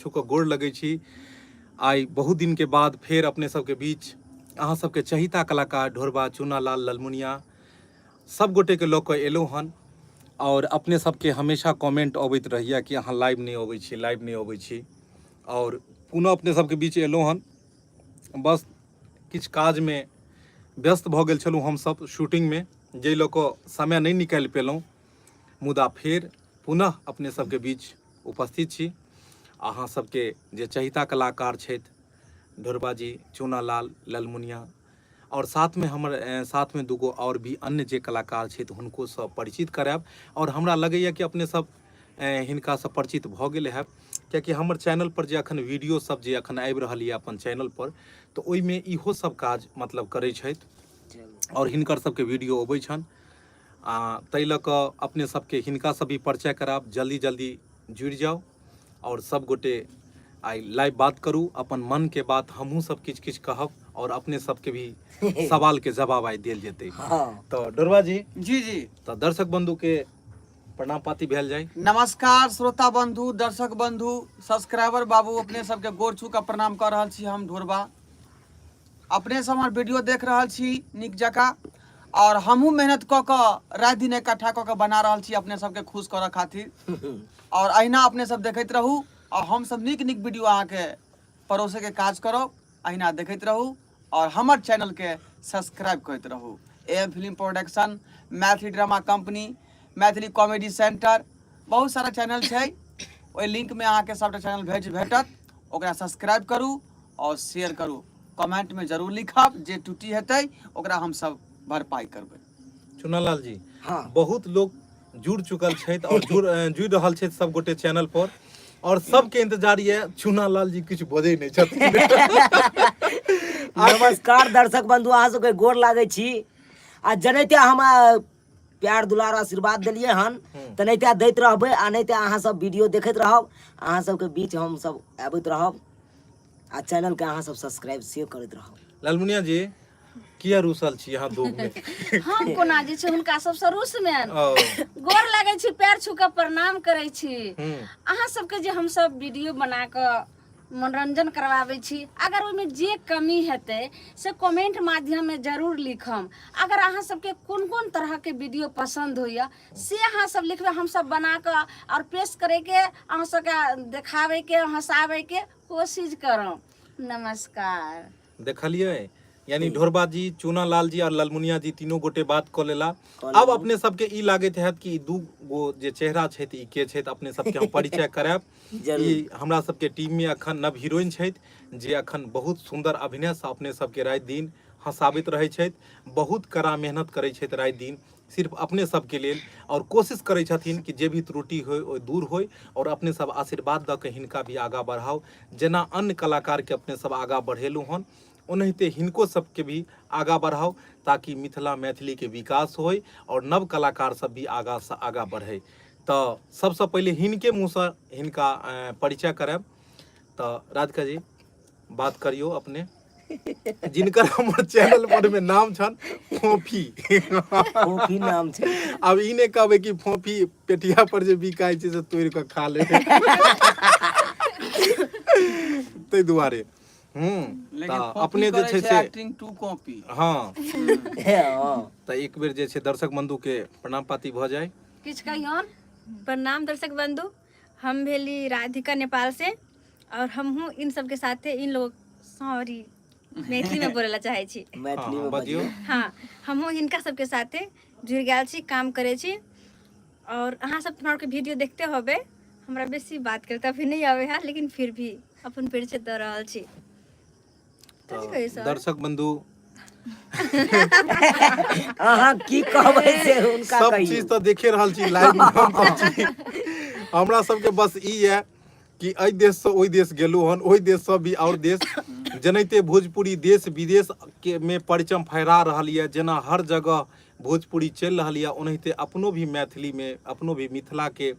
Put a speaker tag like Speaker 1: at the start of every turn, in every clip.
Speaker 1: छू कऽ गोर लगै छी। आइ बहुत दिनके बाद फेर अपने सबके बीच अहाँ सबके चहिता कलाकार ढोरबा, चूनालाल, ललमुनिया सब गोटेके लऽ कऽ एलहुँ हन। आओर अपने सबके हमेशा कमेंट अबैत रहैया कि अहाँ लाइव नहि अबै छी, लाइव नहि अबै छी। आओर पुनः अपने सबके बीच एलहुँ हन। बस किछु काजमे व्यस्त भऽ गेल छलहुँ हमसब शूटिंगमे, जाहि लऽ कऽ समय नहि निकालि पेलहुँ। मुदा फेर पुनः अपने सबके बीच उपस्थित छी। अहाँ सबके जे चहिता कलाकार छथि ढोरबा जी, चूनालाल, ललमुनिया और साथ में हमर साथ में दूगो और भी अन्य जे कलाकार छथि हुनको से परिचित करायब। और हमरा लगैया कि अपने सब हिनका से परिचित भऽ गेल हैब, कियाकि हमर चैनल पर जे अखन वीडियो सब जे अखन आबि रहल यऽ अपन चैनल पर, तऽ ओहिमे इहो सब काज मतलब करै छथि और हिनकर सबके वीडियो अबै छनि। आ ताहि लऽ कऽ अपने सबके हिनका से भी परिचय करायब। जल्दी जल्दी जुड़ि जाउ और सब गोटे आइ लाइव बात करू, अपन मन के बात हमहूँ सब किछु किछु कहब और अपने सबके भी सवाल के जवाब आइ देल जेतै।
Speaker 2: हाँ।
Speaker 1: तऽ डोरबा जी,
Speaker 3: जी जी,
Speaker 1: तऽ दर्शक बंधु के प्रणाम पाती भेल जाय।
Speaker 3: नमस्कार श्रोता बंधु, दर्शक बंधु, सब्सक्राइबर बाबू, अपने सबके गोर छू के प्रणाम कर रहल छी। हम ढोरबा, अपने सब हमर वीडियो देख रहल छी नीक जकाँ, और हमहूँ मेहनत कऽ कऽ राति दिन इकट्ठा कऽ कऽ बना रहल छी अपने सबके खुश करऽ खातिर। और अहिना अपने सब देखैत रहू और हम सब नीक नीक वीडियो अहाँके परोसे के काज करब। अहिना देखैत रहू और हमर चैनल के सब्सक्राइब करैत रहू। A M film production, Maithili drama company, Maithili comedy centre, बहुत सारा चैनल छै। ओहि लिंक में अहाँके सबटा चैनल भेटत, ओकरा सब्सक्राइब करू और शेयर करू। कमेंट में जरूर लिखब, जे त्रुटि हेतै ओकरा हम सब भरपाई करबै।
Speaker 1: चुनालाल जी,
Speaker 2: हाँ।
Speaker 1: बहुत लोग जुड़ चुकल छथि और जुड़ रहल छथि सब गोटे चैनल पर, और सबके इंतजार ये चुनालाल जी किछु बजै नहि छथिन।
Speaker 2: नमस्कार दर्शक बंधु, अहाँ सबके गोर लागै छी। आ जनैते हमरा प्यार दुलार आशीर्वाद देलियै हन तऽ नहि तऽ दैत रहबै, आ नहि तऽ अहाँ सब वीडियो देखैत रहब। अहाँ सबके बीच हम सब आबैत रहब आ चैनल के अहाँ सब सब्सक्राइब सेहो करैत रहब।
Speaker 1: लालमुनिया जी, किया रूसल छी अहाँ दोग में?
Speaker 4: हम कोना जे छै हुनका सबसँ रूसमे
Speaker 1: ओ।
Speaker 4: गोर लगै छी, पैर छू कऽ प्रणाम करै छी। अहाँ सबके जे हमसब वीडियो बना कऽ मनोरंजन करवाबै छी, अगर ओहिमे जे कमी हेतै से कमेंट माध्यममे जरूर लिखम। अगर अहाँ सबके कोन कोन तरहके वीडियो पसन्द होइए से अहाँ सब लिखबै, हमसब बना कऽ आओर पेश करैके, अहाँ सबके देखाबैके, हँसाबैके कोशिश करब। नमस्कार।
Speaker 1: देखलियै, यानी ढोरबा जी, चूनालाल जी और ललमुनिया जी तीनों गोटे बात कऽ लेला। अब अपने सबके ई लागैत हैत कि ई दू गो जे चेहरा छथि ई के छथि, अपने सबके हम परिचय करायब।
Speaker 2: जरूर।
Speaker 1: ई हमरा सबके टीम में अखन नव हीरोइन छथि जे अखन बहुत सुंदर अभिनय से अपने सबके राति दिन हंसाबैत रहै छथि। बहुत कड़ा मेहनत करै छथि राति दिन सिर्फ अपने सबके लेल, और कोशिश करै छथिन कि जे भी त्रुटि होय ओ दूर होय और अपने सब आशीर्वाद दऽ के हिनका भी आगाँ बढ़ाउ। जेना अन्य कलाकार के अपने सब आगाँ बढ़ेलहुँ हन ओनाहिते हिनको सबके भी आगाँ बढ़ाउ, ताकि मिथिला मैथिली के विकास होय और नव कलाकार सब भी आगाँ से आगाँ बढ़े। तऽ सबसँ पहिले हिनके मुँहसँ हिनका परिचय करायब। तऽ राधिका जी बात करियौ अपने, जिनकर हमर चैनल पर में नाम छन फोफी।
Speaker 2: फोफी नाम छै।
Speaker 1: अब ई नहि कहबै कि फोफी पेटिया पर जे बिकाइ छै से तोड़ि कऽ खा ले, ताहि दुआरे।
Speaker 3: लेकिन
Speaker 1: तऽ
Speaker 3: कॉपी
Speaker 1: अपने जे
Speaker 3: करै
Speaker 1: छै से
Speaker 3: एक्टिंग टू कॉपी।
Speaker 1: हाँ।
Speaker 2: हाँ।
Speaker 1: तऽ एक बेर जे छै दर्शक बंधु के प्रणाम पाती भऽ जाय।
Speaker 4: किछु कहियौन।
Speaker 5: प्रणाम दर्शक बंधु, हम भेली राधिका नेपाल से, और हमहूँ इन सबके साथे इन लोग सॉरी मैथिली में बोले ला चाहे छी।
Speaker 2: मैथिली
Speaker 1: हाँ,
Speaker 2: में
Speaker 1: बजियौ।
Speaker 2: बजियौ।
Speaker 5: हाँ, हमहूँ हिनका सबके साथे जुड़ गेल छी, काम करे छी। और अहाँ सब हमरा के वीडियो देखते होबे, हमरा बेसी बात करे अभी नहीं आवे है, लेकिन फिर भी अपन परिचय दऽ रहल छी। कथी कहियै सर?
Speaker 1: दर्शक बंधु,
Speaker 2: अहाँ की कहबै से हुनका
Speaker 1: सब
Speaker 2: कहियौ।
Speaker 1: चीज तऽ देखे रहल छी लाइव में हम सब छी। हमरा सबके बस ई है कि एहि देश से ओहि देश गेलहुँ हन, ओहि देश से भी और देश, जेनाहिते भोजपुरी देश विदेश के में परचम फहरा रहल यऽ, जेना हर जगह भोजपुरी चलि रहल यऽ, ओनाहिते अपनो भी मैथिली में, अपनो भी मिथिला के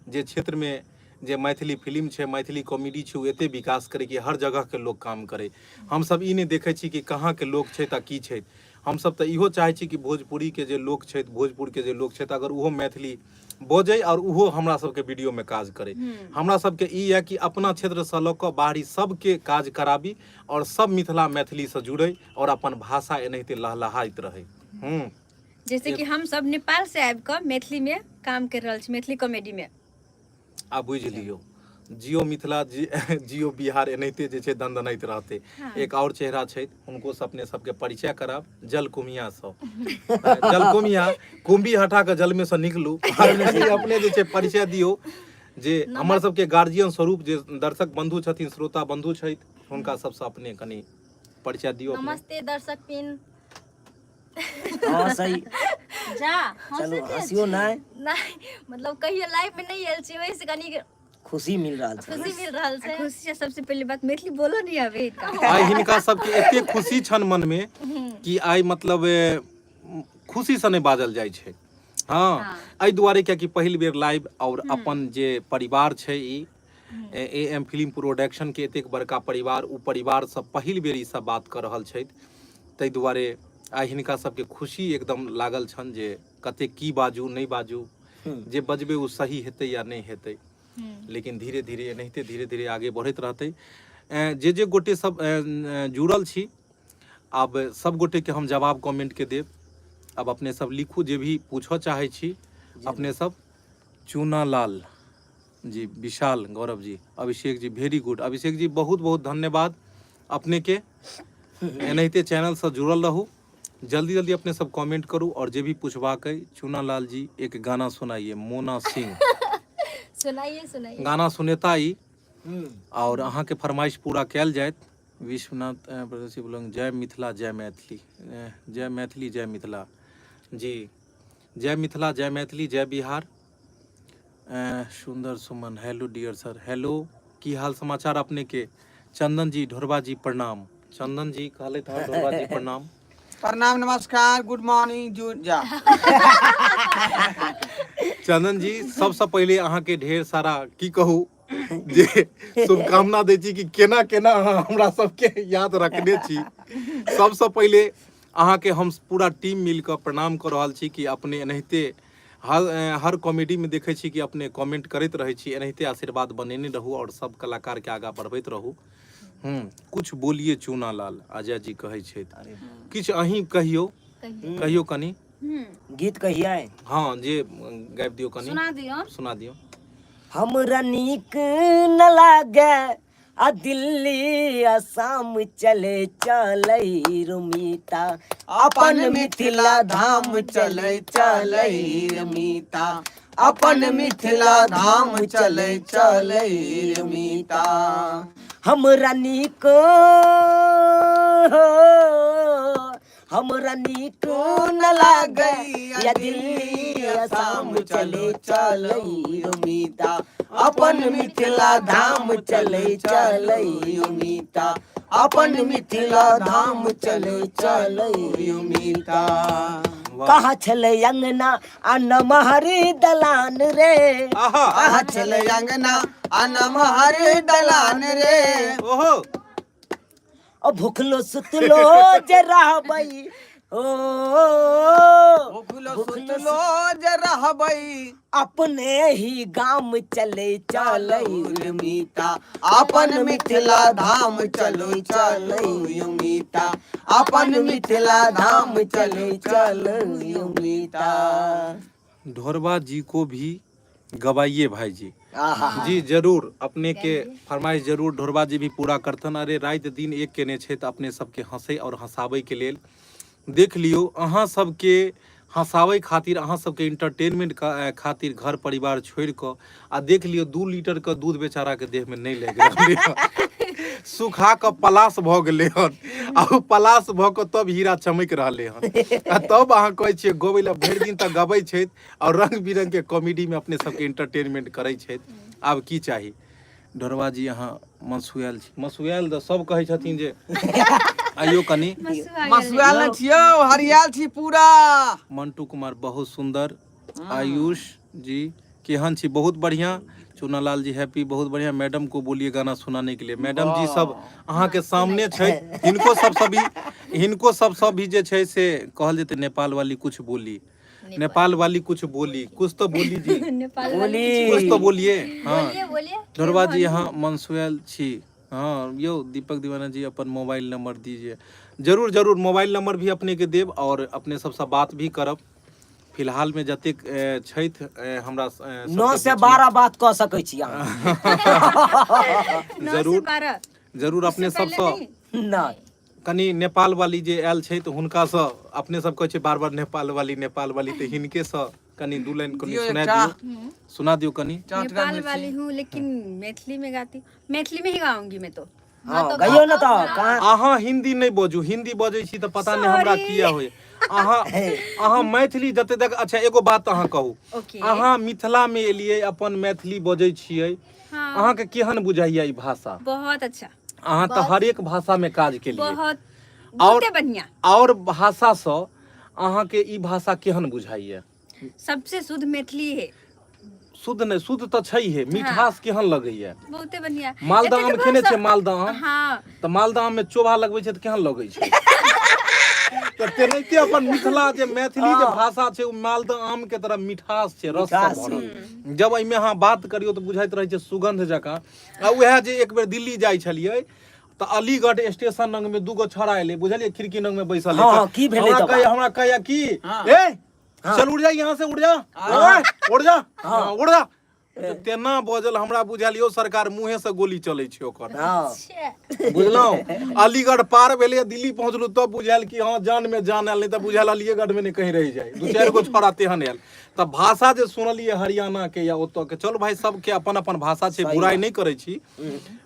Speaker 1: जे क्षेत्र में जे मैथिली फिल्म छै, मैथिली कॉमेडी छै, ओ एते विकास करे कि हर जगह के लोग काम करे। हमसब ई नहि देखै छी कि कहाँ के लोग छै तऽ की छै। हमसब तऽ इहो चाहै छी कि भोजपुरी के जे लोक छथि, भोजपुर के जे लोक छथि, अगर ओहो मैथिली बजै आओर ओहो हमरा सबके वीडियोमे काज करै। हमरा सबके ई यऽ कि अपना क्षेत्रसँ लऽ कऽ बाहरी सबके काज कराबी आओर सब मिथिला मैथिलीसँ जुड़ै आओर अपन भाषा एनाहिते लहलहाइत रहै।
Speaker 5: जैसे कि हम सब नेपाल से आबि कऽ मैथिली में काम कर रहल छी, मैथिली कॉमेडी में।
Speaker 1: आ बुझि लियौ, जियो मिथिला जियो बिहार एनाहिते जे छै दनदनाइत रहतै। एक आओर चेहरा छथि, हुनको से अपने सबके परिचय कराब, जल कुमिया सब। जल कुमिया, कुम्भी हटा कऽ जलमे से निकलू, अपने जे छै परिचय दियौ जे हमर सबके गार्जियन स्वरूप जे दर्शक बंधु छथिन, श्रोता बंधु छथि, हुनका सबसँ अपने कनि परिचय दियौ अपने।
Speaker 6: नमस्ते दर्शक पिन।
Speaker 2: हाँ सही।
Speaker 4: जा
Speaker 2: चलू
Speaker 4: हंसैत
Speaker 2: हँसियो नहि।
Speaker 6: नहीं, मतलब कहियो लाइफ में नहीं आयल छी, वही से कनी
Speaker 2: खुशी मिल रहल छै।
Speaker 6: खुशी मिल रहल छै।
Speaker 5: खुशी से सबसे पहले बात मैथिली बोलो नहीं आवे हिनका।
Speaker 1: आइ हिनका सबके एते खुशी छन मन में कि आइ मतलब खुशी से नहि बाजल जाइ छै। हाँ, एहि दुआरे कियाकि पहिल बेर लाइव और अपन जे परिवार छै ई ए एम फिल्म प्रोडक्शन के एतेक बड़का परिवार, ओ परिवार सब पहिल बेर ई सब बात कऽ रहल छथि, ताहि दुआरे आइ हिनका सबके खुशी एकदम लागल छनि जे कते की बाजू नहि बाजू, जे बजबै ओ सही हेतै या नहि हेतै, लेकिन धीरे धीरे एनाहिते धीरे धीरे आगे बढ़ैत रहतै। जे जे गोटे सब जुड़ल छी, आब सब गोटे के हम जवाब कमेंट के देब। आब अपने सब लिखू जे भी पूछऽ चाहै छी अपने सब। चूना लाल जी, विशाल गौरव जी, अभिषेक जी, वेरी गुड अभिषेक जी, बहुत बहुत धन्यवाद अपने के। एनाहिते चैनल से जुड़ल रहू, जल्दी जल्दी अपने सब कमेंट करू और जे भी पूछबाक अइ। चूना लाल जी एक गाना सुनाइए, मोना सिंह।
Speaker 6: सुनाइए सुनाइए।
Speaker 1: गाना सुनेता ई और अहाँ के फरमाइश पूरा कयल जायत। विश्वनाथ प्रदर्शी बोलंग जय मिथिला जय मैथिली, जय मैथिली जय मिथिला जी, जय मिथिला जय मैथिली जय बिहार। सुंदर Suman hello dear sir, hello, की हाल समाचार अपने के? चंदन जी ढोरबा जी प्रणाम। चंदन जी कहले था ढोरबा जी प्रणाम।
Speaker 3: प्रणाम, नमस्कार, गुड मॉर्निंग जू जा।
Speaker 1: चंदन जी सबसे पहले अहाँ के ढेर सारा की कहू जे शुभकामना दै छी कि केना केना अहाँ हमरा सबके याद रखने छी। सबसे पहले अहाँ के हम पूरा टीम मिलकर प्रणाम कऽ रहल छी कि अपने एनाहिते हर कॉमेडी में देखै छी कि अपने कमेंट करैत रहै छी, एनाहिते आशीर्वाद बनेने रहू और सब कलाकार के आगा बढ़बैत रहू। कुछ बोलिए चूना लाल, अजय जी कहै छथि, किछु अहीं कहियौ, कहियौ कनि
Speaker 2: गीत कहियै।
Speaker 1: हाँ जे गाबि दियौ कनि,
Speaker 4: सुना दियौ,
Speaker 1: सुना दियौ।
Speaker 2: हमरा नीक न लागे आ दिल्ली असम चले चलै रुमिता, अपन मिथिला धाम चले चलै रुमिता,
Speaker 3: अपन मिथिला धाम चले चलै रुमिता।
Speaker 2: हमरा नीक, हमरा नीक न लागे या दिल्ली असम चले चलै रुमिता,
Speaker 3: अपन मिथिला धाम चले चलै रुमिता, अपन मिथिला धाम चले चलै रुमिता।
Speaker 2: कहाँ छलै अंगना आ नमहरी दलान रे,
Speaker 1: आहा,
Speaker 3: कहाँ छलै अंगना आ नमहर दलान रे,
Speaker 1: ओहो,
Speaker 2: ओ भुखलो सुतलो जे रहबै, ओ
Speaker 3: भुखलो सुतलो जे रहबै,
Speaker 2: अपने ही गाम चले चलै
Speaker 3: रुमिता, अपन मिथिला धाम चलो चलो रुमिता, अपन मिथिला धाम चलो चलो रुमिता।
Speaker 1: ढोरबा जी को भी गवाइए भाई जी।
Speaker 2: आहा
Speaker 1: जी जरूर, अपने के फरमाइश जरूर ढोरबा जी भी पूरा करतन। अरे राति दिन एक केने छै तऽ अपने सबके हंसै और हंसाबै के लेल देख लियौ, अहाँ सबके हंसाबै खातिर, अहाँ सबके इंटरटेनमेंट खातिर घर परिवार छोड़ि कऽ आ देख लियौ 2 लीटर के दूध बेचारा के देह में नहि लागि रहलै हन, सुखा कऽ पलास भऽ गेलै हन, आ ओ पलास भऽ कऽ तब हीरा चमकि रहलै हन, आ तब अहाँ कहै छियै गबै लए, भरि दिन तऽ गबै छथि और रंग बिरंग के कॉमेडी में अपने सबके इंटरटेनमेंट करै छथि। आब की चाही ढोरबा जी, अहाँ मसुआयल छी, मसुआयल तऽ सब कहै छथिन जे आइयो कनि
Speaker 3: मसुआयल नहि छियौ, हरियाल छी पूरा।
Speaker 1: मंटू कुमार बहुत सुंदर, आयुष जी केहन छी, बहुत बढ़िया। चुनालाल जी हैप्पी, बहुत बढ़िया। मैडम को बोलिए गाना सुनाने के लिए, मैडम जी सब अहाँ के सामने छै, हिनको सब सब भी, हिनको सब सब भी जे छै से कहल जेतै नेपाल वाली कुछ बोली। नेपाल वाली कुछ बोली, कुछ तो बोली जी।
Speaker 5: नेपाल वाली।
Speaker 2: बोली।
Speaker 1: कुछ तो बोलिए। हाँ।
Speaker 5: बोलिए बोलिए।
Speaker 1: ढोरबा जी, यहाँ मनसुएल छी। हाँ यो दीपक दीवाना जी, अपन मोबाइल नंबर दीजिए। जरूर जरूर, मोबाइल नंबर भी अपने के देब और अपने सबसँ बात भी करब। फिलहाल में जतेक छथि हमरा सबके
Speaker 2: 9 से
Speaker 1: बीच में।
Speaker 2: 12 बात कऽ सकै छी अहाँ।
Speaker 5: 9 से
Speaker 1: जरूर।
Speaker 5: 12।
Speaker 1: जरूर, अपने
Speaker 5: पहिले
Speaker 1: सबसँ
Speaker 5: नहीं।
Speaker 2: नहि।
Speaker 1: कनि नेपाल वाली जे आयल छै तऽ हुनकासँ, अपने सब कहै छै बार बार नेपाल वाली नेपाल वाली, तऽ हिनकेसँ कनि दू लाइन कनि
Speaker 3: दियौ
Speaker 1: सुना
Speaker 3: एकटा।
Speaker 1: दियौ, सुना दियौ कनि।
Speaker 3: चटगर
Speaker 5: नेपाल
Speaker 3: मिर्ची।
Speaker 5: वाली हूँ लेकिन मैथिली में गाती, मैथिली में ही गाऊंगी मैं तो।
Speaker 2: हँ, गइयो ने तऽ कहाँ।
Speaker 1: अहाँ हिंदी नहि बजू, हिंदी बजै छी तऽ पता नहि हमरा किया होय। अहाँ अहाँ मैथिली जते तक। अच्छा, एगो बात अहाँ कहू।
Speaker 5: ओके।
Speaker 1: अहाँ मिथिला मे एलियै, अपन मैथिली बजै छियै,
Speaker 5: हाँ।
Speaker 1: अहाँके केहन बुझाइया ई भाषा?
Speaker 5: बहुत अच्छा।
Speaker 1: अहाँ तऽ हरेक भाषा मे काज केलियै।
Speaker 5: बहुत
Speaker 1: और
Speaker 5: बहुते बढ़िया।
Speaker 1: और भाषासँ अहाँके ई भाषा केहन बुझाइया?
Speaker 5: सबसे शुद्ध मैथिली है।
Speaker 1: शुद्ध नहि, शुद्ध तऽ छैहे, मिठास केहन लगैया?
Speaker 5: बहुते बढ़िया।
Speaker 1: मालदह आम
Speaker 5: एतेक
Speaker 1: खेने
Speaker 5: भाषा-
Speaker 1: छियै मालदह आम?
Speaker 5: हाँ।
Speaker 1: तऽ मालदह आम मे चोभा लगबै छै तऽ केहन लगै छै? तऽ तेनाहिते अपन मिथिला जे मैथिली जे भाषा छै, ओ मालदह आम के तरह मिठास छै, रस
Speaker 2: मिठास
Speaker 1: भरल। जब एहिमे अहाँ बात करियौ तऽ बुझाइत रहै छै सुगंध जकाँ। आ उएह जे एक बेर दिल्ली जाइ छलियै तऽ अलीगढ़ स्टेशन लग मे दूगो छौड़ा एलै, बुझलियै, खिड़की लग मे बैसल।
Speaker 2: हँ, हँ, की भेलै
Speaker 1: हमरा
Speaker 2: तऽ
Speaker 1: कहैया,
Speaker 2: बात?
Speaker 1: हमरा कहैया की,
Speaker 3: हाँ।
Speaker 1: ए चल उड़ जा यहाँ से, उड़ जा, ओए, उड़ जा, हाँ, उड़ जा। तऽ तेना बजल, हमरा बुझायल यौ सरकार मुँहे से गोली चलै छै ओकर। बुझलहुँ? अलीगढ़ पार भेलै, दिल्ली पहुँचलहुँ तब बुझायल कि हँ, जान में जान आयल, नहि तऽ बुझायल अलीगढ़ में नहि कहीं रहि जाय। दू चारि गो छौड़ा तेहन आयल। तऽ भाषा जे सुनलियै हरियाणा के या ओतऽ के, चलू भाई, सबके अपन अपन भाषा छै, बुराइ नहि करै छी,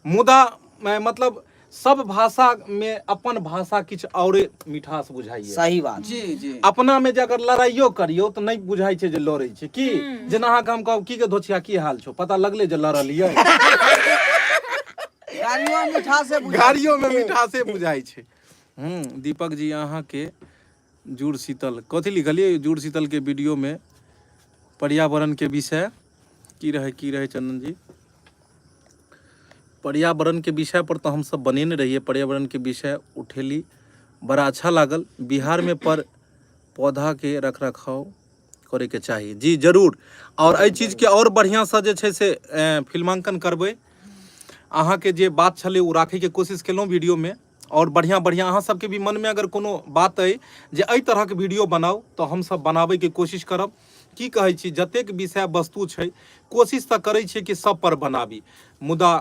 Speaker 1: मुदा मतलब सब भाषा में अपन भाषा किछु औरे मिठास बुझाइए।
Speaker 2: सही बात।
Speaker 3: जी जी।
Speaker 1: अपना में जे अगर लड़ाइयो करियौ तऽ नहि बुझाइ छै जे लड़ै छै की। जेना अहाँके हम कहब की के धोछिया, की हाल छौ, पता लगलै जे लड़लियै?
Speaker 3: गाड़ियो मिठासे बुझाइ।
Speaker 1: गाड़ियो में मिठासे बुझाइ छै। दीपक जी, अहाँके जुड़ शीतल कथी लिखलियै? जुड़ शीतल के वीडियो में पर्यावरण के विषय की रहै, की रहै चंदन जी? पर्यावरण के विषय पर तऽ हमसब बनेने रहियै। पर्यावरण के विषय उठेली, बड़ा अच्छा लागल। बिहार में पर पौधा के रख रखाव करे के चाही। जी जरूर, और एहि चीज के और बढ़िया से जे छै से फिल्मांकन करबै। अहाँके जे बात छलै ओ राखैके कोशिश केलहुँ वीडियोमे। और बढ़िया बढ़िया अहाँ सबके भी मनमे अगर कोनो बात अइ जे एहि तरहक वीडियो बनाउ, तऽ हमसब बनाबैके कोशिश करब। की कहै छी, जतेक विषय वस्तु छै, कोशिश तऽ करै छियै कि सब पर बनाबी, मुदा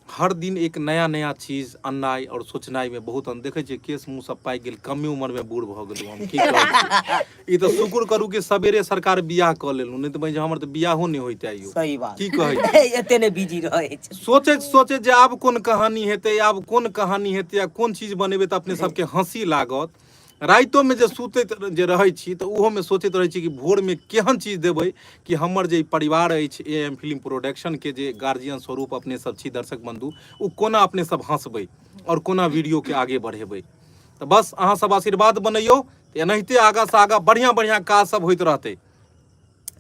Speaker 1: हर दिन एक नया नया चीज अननाइ और सोचनाइ में बहुत देखै छियै केश मुँह सब पाकि गेल, कमे उम्र में बूढ़ भऽ गेलहुँ हम। की कहै छी, ई तऽ शुक्र करू कि सबेरे सरकार बियाह कऽ लेलहुँ, नहि तऽ बहिन हमर तऽ बियाहो नहि होइते आइयो।
Speaker 2: सही बात।
Speaker 1: की कहै छी?
Speaker 2: एते नहि बिजी रहै छै।
Speaker 1: सोचैत सोचैत जे आब कोन कहानी हेतै, आब कोन कहानी हेतै आ कोन चीज बनेबै तऽ अपने सबके हँसी लागत। रातिओमे जे सुतैत जे रहै छी तऽ ओहोमे सोचैत रहै छी कि भोरमे केहन चीज देबै कि हमर जे ई परिवार अछि, ए एम फिल्म प्रोडक्शनके जे गार्जियन स्वरूप अपने सब छी दर्शक बन्धु, ओ कोना अपने सब हँसबै आओर कोना वीडियोके आगे बढ़ेबै। तऽ बस अहाँ सब आशीर्वाद बनैयौ तऽ एनाहिते आगाँसँ आगाँ बढ़िआँ बढ़िआँ काज सब होइत रहतै।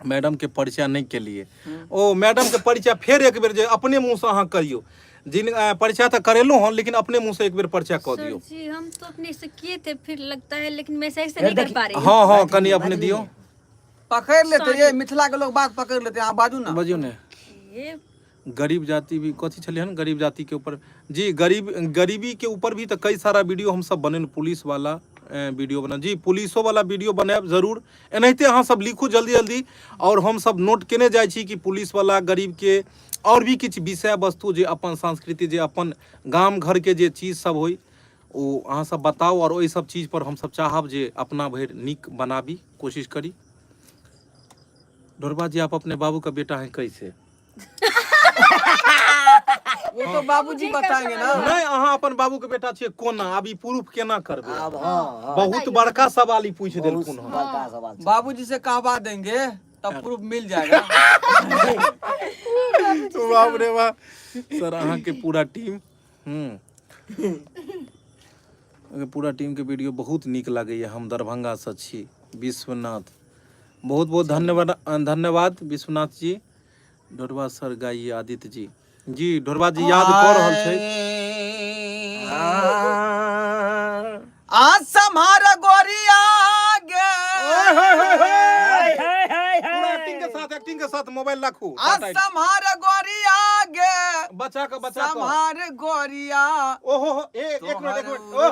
Speaker 1: मैडम के परिचय नहि केलिए। ओ मैडम के परिचय फेर एक बेर जे अपने मुँह से अहाँ करियौ। जिन परिचय तऽ करेलहुँ हन, लेकिन अपने मुँह से एक बेर परिचय कऽ
Speaker 5: सर
Speaker 1: दियौ।
Speaker 5: जी, हम तो अपने से किए थे, फिर लगता है लेकिन मैं सही से
Speaker 2: फिर
Speaker 5: नहीं कर
Speaker 2: देखिए-
Speaker 5: पा रही हूँ।
Speaker 1: हँ हँ, कनि अपने दियौ।
Speaker 3: पकड़ लेते ये मिथिला के लोग, बात पकड़ लेते। अहाँ बाजू ना।
Speaker 1: बजियौ ने।
Speaker 5: ये
Speaker 1: गरीब जाति भी कथी छलै हन, गरीब जाति के ऊपर जी, गरीब गरीबी के ऊपर भी तऽ कई सारा वीडियो हम सब बनेलहुँ। पुलिस वाला वीडियो बना जी, पुलिसो वाला वीडियो बनायब जरूर। एनाहिते अहाँ सब लिखू जल्दी जल्दी और हम सब नोट केने जाइ छी कि पुलिस वाला, गरीब के और भी किछु विषय वस्तु जे अपन संस्कृति, जे अपन गाम घर के जे चीज सब होइ, ओ अहाँ सब बताउ और ओहि सब चीज पर हम सब चाहब जे अपना भरि नीक बनाबी, कोशिश करी। ढोरबा जी, आप अपने बाबू का बेटा हैं कैसे?
Speaker 3: वो तो बाबूजी बताएंगे ना।
Speaker 1: नहि, अहाँ अपन बाबू के बेटा छियै कोना, आब ई प्रूफ केना करबै?
Speaker 2: आब हँ हँ।
Speaker 1: बहुत बड़का सवाल ई पूछि
Speaker 2: बहुत
Speaker 1: देलखुन हन।
Speaker 2: बड़का सवाल छै।
Speaker 3: बाबूजी से कहवा देंगे तब प्रूफ मिल जाएगा।
Speaker 1: बाप रे बाप। सर, अहाँके पूरा टीम अहाँके पूरा टीम के वीडियो बहुत नीक लागैया, हम दरभंगा से छी, विश्वनाथ। बहुत बहुत धन्यवाद, धन्यवाद विश्वनाथ जी। ढोरबा सर गाइए आदित्य जी। जी ढोरबा जी याद कऽ रहल छै।
Speaker 3: आज सम्हार गोरिया गे।
Speaker 1: पड़त मोबाइल राखू।
Speaker 3: आ सम्हार गोरिया गे,
Speaker 1: बचा कऽ, बचा कऽ।
Speaker 3: सम्हार गोरिया।
Speaker 1: ओहो हो, ए एक मिनट, एक मिनट, ओह,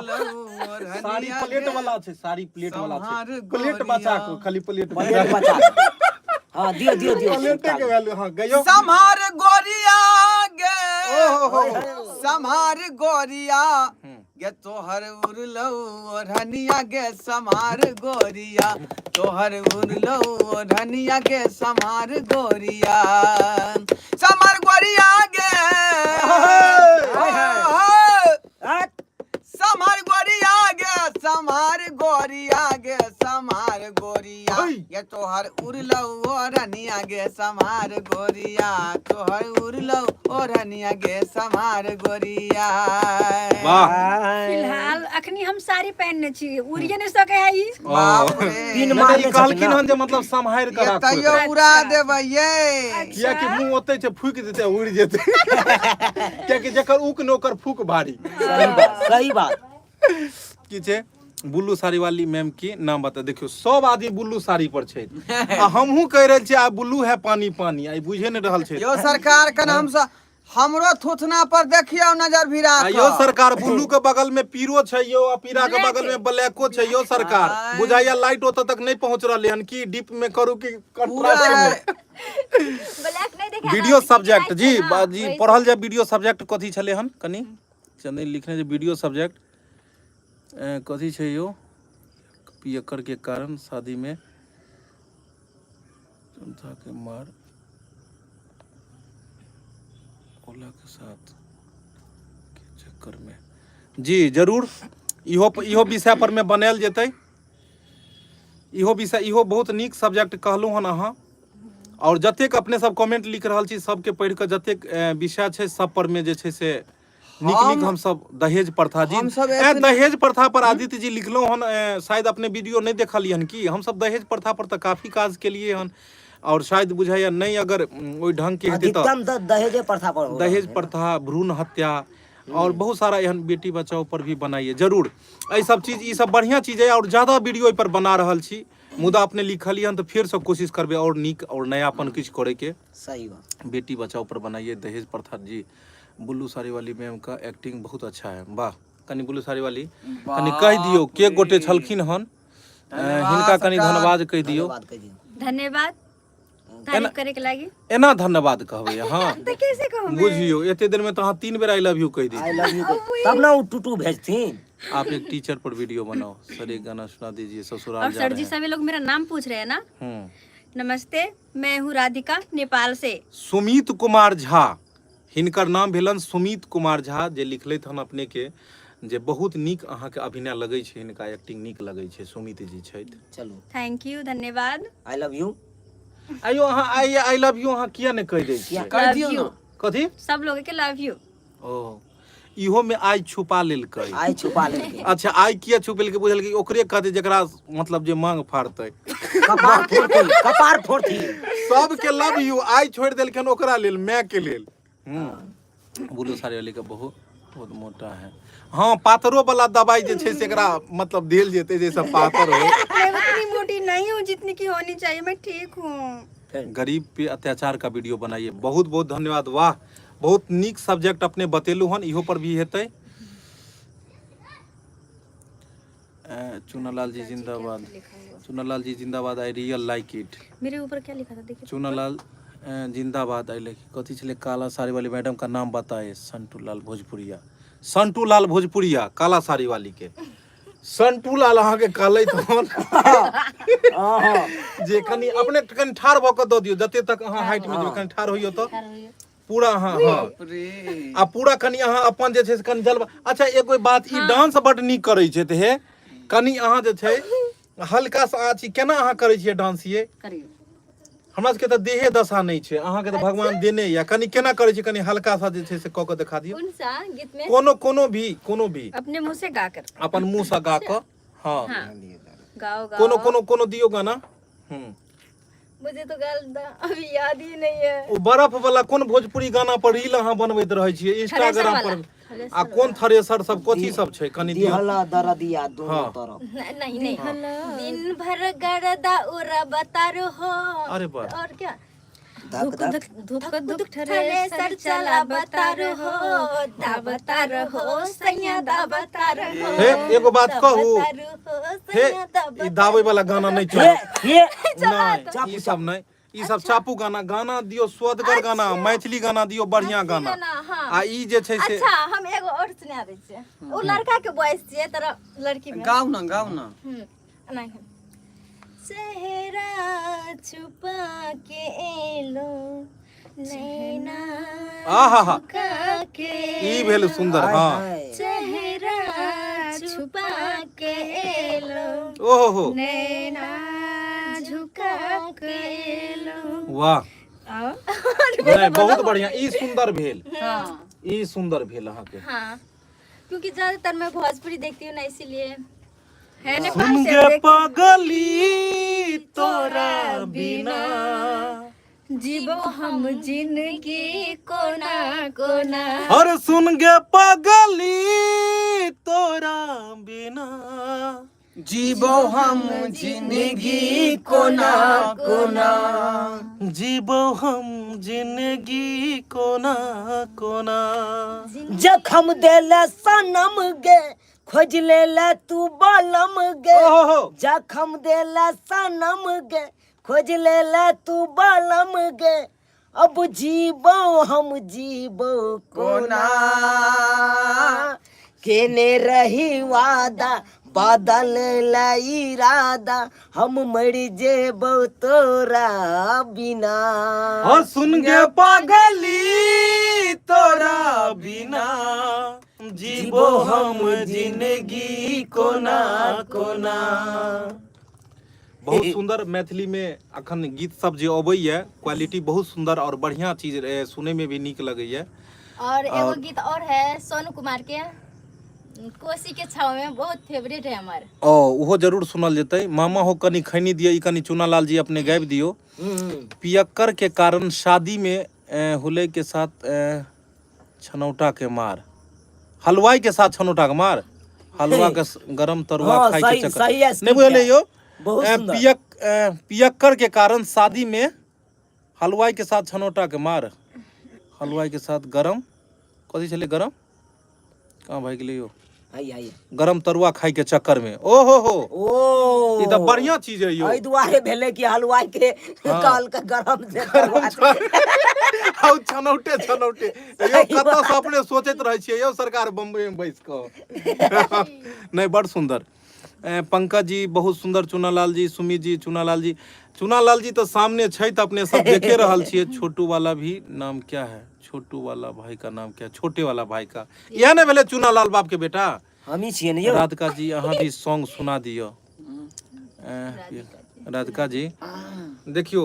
Speaker 1: साड़ी प्लेट वाला छै, साड़ी प्लेट वाला छै,
Speaker 3: सम्हार
Speaker 1: प्लेट बचा कऽ, खाली प्लेट
Speaker 2: प्लेट बचा कऽ। हाँ, दियो दियो दियो।
Speaker 1: प्लेटे के वैल्यू। हाँ, गयो।
Speaker 3: सम्हार गोरिया गे,
Speaker 1: ओहो हो हो।
Speaker 3: सम्हार गोरिया गे, तोहर उड़लौ ओढ़निया गे, सम्हार गोरिया, तोहर उड़लौ ओढ़निया गे, सम्हार गोरिया, सम्हार गोरिया गे,
Speaker 2: हट।
Speaker 3: सम्हार गोरिया गे, सम्हार गोरिया गे, सम्हार गोरिया गे, तोहर उड़लौ ओढ़निया गे, सम्हार गोरिया, तोहर उड़लौ ओढ़निया गे, सम्हार गोरिया।
Speaker 1: वाह।
Speaker 5: फिलहाल अखनी हम साड़ी पहनने छी, उड़िए नहीं सके है ई।
Speaker 3: बाप रे।
Speaker 2: तीन
Speaker 1: नहि, नहि,
Speaker 2: मारने
Speaker 1: ई कहलखिन
Speaker 2: छथिन।
Speaker 1: हन जे मतलब सम्हारि कऽ
Speaker 3: ये
Speaker 1: राखू
Speaker 3: तैयो
Speaker 1: एकरा।
Speaker 3: उड़ा देबै ये।
Speaker 1: कियाकि मुंह ओते छै, फूकि देतै, उड़ि जेतै, कियाकि जकर उक ने ओकर फूक भारी।
Speaker 2: सही बात, सही बात।
Speaker 1: की छै? बुल्लू साड़ी वाली मैम की नाम बता। देखियौ, सब आदमी बुल्लू साड़ी पर छै आ हमहूँ कहि रहल छियै आ बुल्लू है पानी पानी, आ ई बुझे नहि रहल छै।
Speaker 3: यो सरकार, कन हम हमरो थुथना पर देखियौ नजर भिड़ा
Speaker 1: आ यौ
Speaker 3: कऽ।
Speaker 1: सरकार, बुल्लू के बगल में पीरो छै यौ, आ पीरा के बगल में ब्लैको छै यौ सरकार।
Speaker 3: आय।
Speaker 1: बुझाइया लाइट ओतऽ तक नहीं पहुंच रहलै हन। की डीप में करू की
Speaker 3: पूरा
Speaker 1: कंट्रास्ट में?
Speaker 6: ब्लैक नहीं देखा।
Speaker 1: वीडियो सब्जेक्ट जी जी पढ़ल जाय। वीडियो सब्जेक्ट कथी छलै हन? कनि चंदन लिखने जे वीडियो सब्जेक्ट कथी छै यौ? पियक्कर के कारण शादी में जनता के मार ओला के साथ के चक्कर में। जी जरूर, इहो इहो विषय पर में बनायल जेतै। इहो विषय, इहो बहुत नीक सब्जेक्ट कहलहुँ हन अहाँ। आओर जतेक अपने सब कमेंट लिख रहल छी, सबके पढ़ि कऽ जतेक विषय छै सब पर में जे छै से नीक नीक। हम सब दहेज प्रथा जी
Speaker 3: हमसब
Speaker 1: दहेज प्रथा पर आदित्य जी लिखलहुँ हन, शायद अपने वीडियो नहि देखलियै हन की? हमसब दहेज प्रथा पर तऽ काफी काज केलियै हन आओर शायद बुझाइया नहि अगर ओहि ढंग के हेतै तऽ
Speaker 2: अधिकतम तऽ दहेजे प्रथा पर हो रहल
Speaker 1: दहेज
Speaker 2: छै।
Speaker 1: प्रथा, भ्रूण हत्या और बहुत सारा एहन बेटी बचाओ पर भी बनाइए जरूर। एहि सब चीज, ई सब बढ़िया चीज है और ज्यादा वीडियो एहि पर बना रहल छी। मुदा अपने लिखलियै हन तऽ फेरसँ कोशिश करबै और नीक और नयापन किछु करैके।
Speaker 2: सही बात।
Speaker 1: बेटी बचाओ पर बनाइए, दहेज प्रथा जी। बुल्लू साड़ी वाली मैम का एक्टिंग बहुत अच्छा है। वाह। कनि बुल्लू साड़ी वाली कनि कहि दियौ, के गोटे छलखिन हन, हिनका कनि
Speaker 3: सरकार।
Speaker 1: धन्यवाद कहि दियौ।
Speaker 2: धन्यवाद कहि दियौ।
Speaker 5: धन्यवाद, तारीफ करे के लागी।
Speaker 1: एना धन्यवाद कहबै अहाँ?
Speaker 5: तो कैसे कहूँ?
Speaker 1: बुझियौ, एते देर में तऽ अहाँ 3 बेर I love you कहि दी।
Speaker 2: I love you, तब ना ओ टूटू भेजथिन।
Speaker 1: आप एक टीचर पर वीडियो बनाओ सर, एक गाना सुना दीजिए, ससुराल
Speaker 5: और
Speaker 1: जा
Speaker 5: सर
Speaker 1: रहे
Speaker 5: जी
Speaker 1: हैं।
Speaker 5: सभी लोग मेरा नाम पूछ रहे हैं ना। नमस्ते, मैं हूँ राधिका, नेपाल से।
Speaker 1: सुमित कुमार झा हिनकर नाम भेलन, सुमित कुमार झा जे लिखलथि हन अपने के जे बहुत नीक अहाँके अभिनय लगै छै, हिनका एक्टिंग नीक लगै छै। सुमित जी छथि।
Speaker 2: चलू।
Speaker 5: Thank you, धन्यवाद।
Speaker 2: I love you.
Speaker 1: आइयो अहाँ I I love you अहाँ किया नहि कहि दै छियै?
Speaker 3: कहि दियौ ने।
Speaker 1: कथी?
Speaker 5: सब लोग के लव यू।
Speaker 1: ओ, इहो में आइ छुपा लेलकै।
Speaker 2: आइ छुपा लेलकै।
Speaker 1: अच्छा, आइ किया छुपेलकै? बुझलकै ओकरे कहतै जेकरा मतलब जे मांग फाड़तै।
Speaker 2: कपार फोड़थिन, कपार फोड़थिन।
Speaker 1: सबके लव you, आइ छोड़ि देलखिन ओकरा लेल, माय के लेल। बोलो साड़ी वाली का बहुत बहुत मोटा है। हाँ, पातरो वाला दवाई जे छै से एकरा मतलब देल जेतै जैसे पातर हो।
Speaker 5: मैं उतनी मोटी नहीं हूँ जितनी की होनी चाहिए, मैं ठीक हूँ।
Speaker 1: गरीब पे अत्याचार का वीडियो बनाइए। बहुत बहुत धन्यवाद। वाह, बहुत नीक सब्जेक्ट अपने बतेलू हन, इहो पर भी हेतै। चुनालाल जी जिंदाबाद, चुनालाल जी जिंदाबाद। I real like it.
Speaker 5: मेरे ऊपर क्या लिखा था देखिए।
Speaker 1: चुनालाल जिंदाबाद। I like. कथी छलै? काला साड़ी वाली मैडम का नाम बताए। संटू लाल भोजपुरिया, संटू लाल भोजपुरिया, काला साड़ी वाली के संटू लाल अहाँके कहलथि हन जे कनि अपने कनि ठाढ़ भऽ कऽ दऽ दियौ, जते तक अहाँ हाइट मे जेबै। कनि ठाढ़ होइयौ तऽ पूरा अहाँ, हाँ।
Speaker 3: बाप रे।
Speaker 1: आ पूरा कनि अहाँ अपन जे छै से कनि जलवा। अच्छा, एगो बात, ई डांस बड नीक करै छै तऽ हे कनि अहाँ जे छै हल्का सा अथी केना अहाँ करै छियै डांस ये?
Speaker 4: करियौ।
Speaker 1: हमरा सबके तऽ देहे दशा नहि छै, अहाँके तऽ भगवान देने यऽ। कनि केना करै छियै, कनि हल्का सा जे छै से कऽ कऽ देखा दियौ।
Speaker 6: कौन सा गीत में?
Speaker 1: कोनो कोनो भी, कोनो भी।
Speaker 5: अपने मुंह से गा कर।
Speaker 1: अपन मुँह से गा कऽ, हाँ।
Speaker 5: गाओ गाओ।
Speaker 1: कोनो कोनो कोनो दियौ गाना।
Speaker 6: मुझे तो गाल अभी याद ही नहीं है।
Speaker 1: ओ बर्फ वाला कोन भोजपुरी गाना पर रील अहाँ बनबैत रहै छियै इंस्टाग्राम पर? आ कोन थ्रेसर सब कथी सब छै, कनि दियौ।
Speaker 2: दिहला दरदिया दोनों तरफ।
Speaker 6: नहीं नहीं, दिन भर गर्दा उड़ा बतारो हो।
Speaker 1: अरे वाह।
Speaker 6: और क्या?
Speaker 2: धक
Speaker 5: धुक
Speaker 2: धक
Speaker 5: धुक धुक धुक थ्रेसर चला बता रहो दाबता रहो सैया दाबता रहो
Speaker 1: हे एगो बात कहू
Speaker 6: दाबता रहो,
Speaker 1: हे
Speaker 6: सैया दाबता
Speaker 1: ई दाबै वाला गाना नहीं
Speaker 2: हे
Speaker 1: चलत
Speaker 2: हे
Speaker 1: नहीं ई सब नहीं ई सब चापू गाना गाना दियो स्वदगर गाना मैथिली गाना दियो बढ़िया गाना
Speaker 6: गाना, हाँ।
Speaker 1: आ ई जे छै से
Speaker 6: अच्छा हम एगो और सुना दै छियै ओ लड़का के वॉइस छियै तर लड़की में
Speaker 3: गाउ ना गाउ ना
Speaker 6: नहीं चेहरा छुपा के एलो नैना
Speaker 1: आहा
Speaker 6: झुका के
Speaker 1: ई भेल सुंदर हाँ
Speaker 2: हाय।
Speaker 6: चेहरा छुपा के एलो
Speaker 1: ओहो हो
Speaker 5: नैना झुका के लो
Speaker 1: वाह नहीं बहुत बढ़िया ई सुंदर भेल ई सुंदर भेल अहाँके
Speaker 6: हाँ क्योंकि ज्यादातर मैं भोजपुरी देखती हूँ ना इसीलिए
Speaker 5: है नेपाल
Speaker 1: सुन
Speaker 5: से
Speaker 1: गे
Speaker 5: देख
Speaker 1: पगली तोरा बिना
Speaker 5: जीवो हम जिंदगी कोना कोना
Speaker 1: और सुन गे पगली तोरा बिना
Speaker 3: जीबो हम जिंदगी कोना कोना
Speaker 1: जीबो हम जिंदगी कोना कोना
Speaker 2: जखम देले सनम गे खोज लेले तू बलम गे
Speaker 1: ओहो
Speaker 2: जखम देले सनम गे खोज लेले तू बलम गे अब जीबो हम जीबो कोना केने रही वादा बदल ला इरादा हम मर जेबो तोरा बिना
Speaker 1: और सुन गे पगली तोरा बिना जीबो हम जिंदगी कोना कोना बहुत सुंदर मैथिली में अखन गीत सब जे अबैया क्वालिटी बहुत सुंदर और बढ़िया चीज रहे, सुने में भी नीक लगैया
Speaker 6: और एगो गीत और है सोनू कुमार के कोसी के छाव में बहुत फेवरेट है हमार
Speaker 1: ओ ओहो जरूर सुनल जेतै मामा हो कनी खैनी दियो ई कनी चुनालाल जी अपने गाबि दियो पियक्कर के कारण शादी में हुले के साथ छनौटा के मार हलवाई के साथ छनौटा के मार हलवा के गरम तरुआ
Speaker 2: हाँ,
Speaker 1: खाए के
Speaker 2: सही-
Speaker 1: चक्कर
Speaker 2: सही है,
Speaker 1: नहीं बुझलियै यौ
Speaker 2: बहुत सुंदर।
Speaker 1: पियक्कर के कारण शादी में हलवाई के साथ छनौटा के मार हलवाई के साथ गरम कथी छलै गरम कहाँ भागि गेलै यौ
Speaker 2: आई आई
Speaker 1: गरम तरुआ खाए के चक्कर में ओ हो हो
Speaker 2: ओ
Speaker 1: ई तऽ बढ़िया चीज है यौ
Speaker 2: एहि दुआरे भेलै कि हलवाई के कहल के गरम से
Speaker 1: गरम आउ छनौटे छनौटे यौ कतऽ से अपने सोचैत रहै छियै यौ सरकार बम्बई में बैस कऽ नहि बड़ सुंदर पंकज जी बहुत सुंदर चुनालाल जी सुमित जी चुनालाल जी चुनालाल जी तऽ सामने छै तऽ अपने सब देखे रहल छियै छोटू वाला भी नाम क्या है छोटू वाला भाई का नाम क्या है छोटे वाला भाई का इएह ने भेलै चुनालाल बाप के बेटा
Speaker 2: हमही छियै ने यौ
Speaker 1: राधिका जी अहाँ भी सॉन्ग सुना दिअ राधिका जी देखियो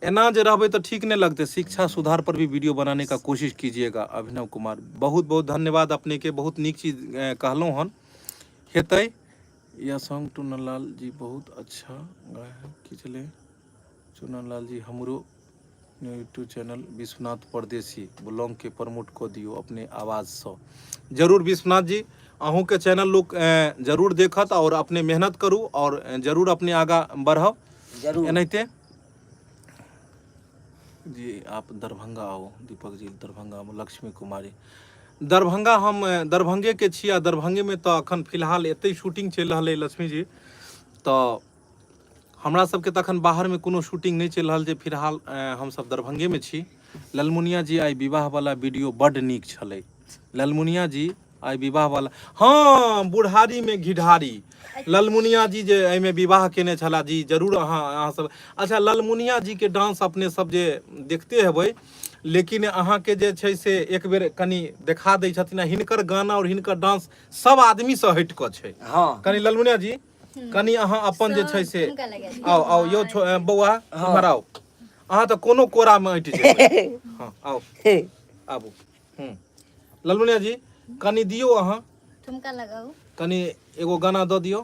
Speaker 1: एना जे रहबै तऽ ठीक नहि लगतै शिक्षा सुधार पर भी वीडियो बनाने का कोशिश कीजिएगा अभिनव कुमार बहुत बहुत धन्यवाद अपने के बहुत नीक चीज कहलहुँ हन हेतै यह सॉन्ग चुनलाल जी बहुत अच्छा गाए हैं की छलै चुनलाल जी हमरो यूट्यूब चैनल विश्वनाथ परदेसी ब्लॉग के प्रमोट कऽ दियौ अपने आवाजसँ जरूर विश्वनाथ जी अहूँके चैनल लोक जरूर देखत और अपने मेहनत करू और जरूर अपने आगाँ बढ़ब
Speaker 2: जरूर
Speaker 1: एनाहिते जी आप दरभंगा आओ दीपक जी दरभंगा में लक्ष्मी कुमारी दरभंगा हम दरभंगेके छी आ दरभंगेमे तऽ अखन फिलहाल एतहि शूटिंग चलि रहल अइ लक्ष्मी जी तऽ हमरा सबके तऽ अखन बाहरमे कोनो शूटिंग नहि चलि रहल छै फिलहाल हमसब दरभंगेमे छी ललमुनिया जी आइ विवाहवला वीडियो बड्ड नीक छलै ललमुनिया जी आइ विवाहवला हँ बुढ़ारीमे घिढारी ललमुनिया जी जे एहिमे विवाह केने छलाह जी जरूर अहाँ अहाँ सब अच्छा ललमुनिया जी के डांस अपने सब जे देखते हेबै लेकिन अहाँके जे छै से एक बेर कनि देखा दै छथिन आ हिनकर गाना आओर हिनकर डांस सब आदमीसँ हटि कऽ छै
Speaker 2: हँ
Speaker 1: कनि ललमुनिया जी कनि अहाँ अपन जे छै से
Speaker 6: हुनका लगा
Speaker 1: आउ आउ यौ बौआ इम्हर आउ अहाँ तऽ कोनो कोरामे अटि जेबै हँ आउ आबू हूँ ललमुनिया जी कनि दियौ अहाँ
Speaker 6: ठुमका लगाऊ
Speaker 1: कनि एगो गाना दऽ दियौ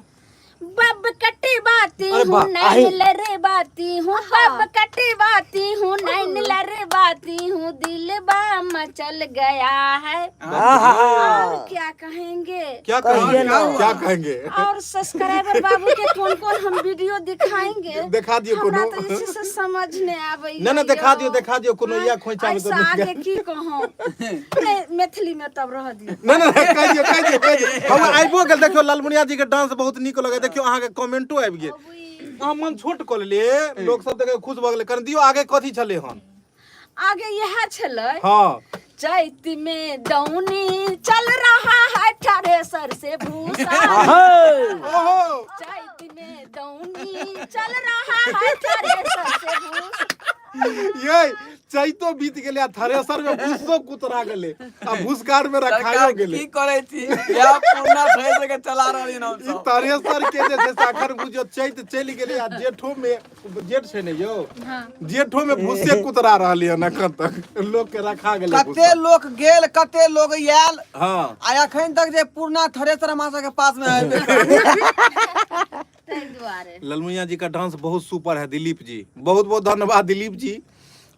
Speaker 4: बब कटे बाती
Speaker 1: अरे
Speaker 4: हूँ
Speaker 1: वाह,
Speaker 4: नैन लरे बाती हूँ बब कटे बाती हूँ नैन लरे बाती हूँ दिल बा मचल गया है और क्या क्या कहेंगे।
Speaker 1: क्या
Speaker 2: कहिए
Speaker 1: कहेंगे?
Speaker 2: ना।
Speaker 1: क्या कहेंगे?
Speaker 4: और सब्सक्राइबर बाबू के कौन कौन हम वीडियो दिखाएंगे?
Speaker 1: देखा दियो
Speaker 4: हमरा
Speaker 1: कोनो।
Speaker 4: तो इसी से समझ नहीं आवे।
Speaker 1: नहीं, नहीं, देखा दियो, देखा दियो कोनो या खोइचा में तो
Speaker 4: ऐसा
Speaker 1: नहीं।
Speaker 4: आगे की कहूं नहीं, मैथिली में तब रह दियो।
Speaker 1: नहीं नहीं नहीं, कहि दियो, कहि दियो, कहि दियो। हम आबिओ गेल। देखियो, लालमुनिया जी के डांस बहुत नीक लगे। देखियो, अहाँके कमेंटो आबि गेल। अहाँ मन छोट कऽ लेलियै, लोक सब देखे खुश भऽ गेलै। कनि दियो आगे, कथी छलै हन?
Speaker 4: आगे इएह छलै। चैत में दौनी चल रहा है थ्रेसर से भूसा।
Speaker 1: ओहो।
Speaker 4: चैत में दौनी चल रहा है थ्रेसर से भूसा।
Speaker 1: ये चैतो बीत गेलै आ थ्रेसर में भूसो कुतरा गेलै आ भूसकार में रखायो
Speaker 3: सरकार
Speaker 1: गेलै।
Speaker 3: की करै छी या पूर्णा थ्रेसर के चला रहल हम
Speaker 1: ई
Speaker 3: सब।
Speaker 1: थ्रेसर के जे छै से अखन बुझियौ चैत चलि गेलै आ जेठो में, जेठ छै ने यौ, जेठो में भूसे कुतरा रहलै हन। अखन तक लोक के रखा गेलै
Speaker 3: कते
Speaker 1: भूसा।
Speaker 3: लोक गेल, कते लोक आयल आ एखन तक जे पुरना थ्रेसर हमरा सबके पास में आबि
Speaker 4: ताहि दुआरे।
Speaker 1: ललमुनिया जी का डांस बहुत सुपर है। दिलीप जी, बहुत बहुत धन्यवाद दिलीप जी।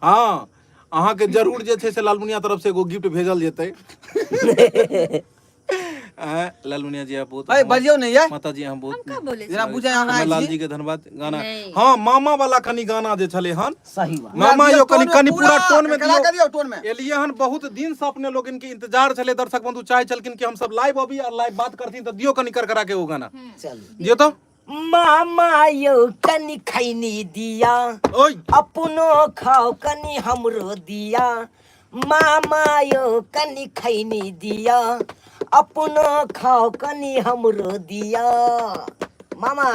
Speaker 1: हाँ, अहाँके जरूर जे छै से लालमुनिया तरफ से एगो गिफ्ट भेजल जेतै। लालमुनिया जी, आप बहुत
Speaker 3: अरे बजियौ ने ये।
Speaker 1: माता जी, हम बहुत
Speaker 5: का बोले?
Speaker 3: जेना बुझाय हमरा
Speaker 1: लाल
Speaker 3: छी।
Speaker 1: जी के धन्यवाद। गाना
Speaker 4: नहीं।
Speaker 1: हाँ, मामा वाला कनि गाना जे छलै हन।
Speaker 2: सही बात।
Speaker 1: मामा
Speaker 3: दियौ
Speaker 1: यो कनि
Speaker 3: टोन में
Speaker 1: कनि पूरा टोन में
Speaker 3: करा
Speaker 1: दियौ।
Speaker 3: के दियौ टोन में।
Speaker 1: एलिए हन बहुत दिन से, अपने लोग इनके इंतजार छले। दर्शक बंधु चाहे छलखिन कि हम सब लाइव अभी और लाइव बात करथिन, तऽ दियौ कनि करकरा के ओ गाना।
Speaker 2: चलू।
Speaker 1: दियौ तो।
Speaker 2: मामा यौ, कनि खैनी दिया।
Speaker 1: ओय।
Speaker 2: अपनो खाओ, कनि हमरो दिया। मामा यौ, कनि खैनी दिया, अपनो खाओ, कनि हमरो दिया मामा।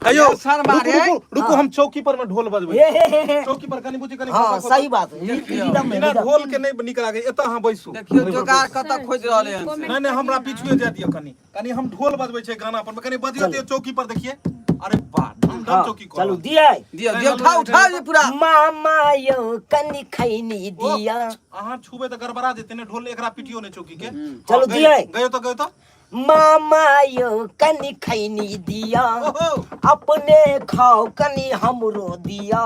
Speaker 1: अयो।
Speaker 3: ये सर
Speaker 1: रुकू।
Speaker 3: मारे।
Speaker 1: रुकू रुकू, हम चौकी पर में ढोल बजबै।
Speaker 2: हे हे हे हे।
Speaker 1: चौकी पर कनि बुझी कनि
Speaker 2: हाँ।
Speaker 1: खसा खसा।
Speaker 2: सही बात, रिदम में
Speaker 1: बिना
Speaker 2: रिदम।
Speaker 1: ढोल के नहीं निक लागे। एतऽ अहाँ बैसू।
Speaker 3: देखियौ, जोगार कतऽ खोजि रहल हन से।
Speaker 1: नहीं नहीं, हमरा पिछुए जाय दियौ। कनि कनि हम ढोल बजबै छै गाना पर कनि बजियौ दियौ चौकी पर। देखिए, अरे वाह, धम धम चौकी कर।
Speaker 2: चलू दिया।
Speaker 3: दियौ दियौ, उठाउ उठाउ जे पूरा।
Speaker 2: मामा यौ, कनि खैनी दिया।
Speaker 1: अहाँ छुबै तऽ गड़बड़ा जेतै ने ढोल। एकरा पिटियो ने चौकी के।
Speaker 2: चलू दियै।
Speaker 1: गयो तो, गयो तो।
Speaker 2: मामा यौ, कनि खैनी दिया।
Speaker 1: ओहो।
Speaker 2: अपने खाओ, कनि हमरो दिया।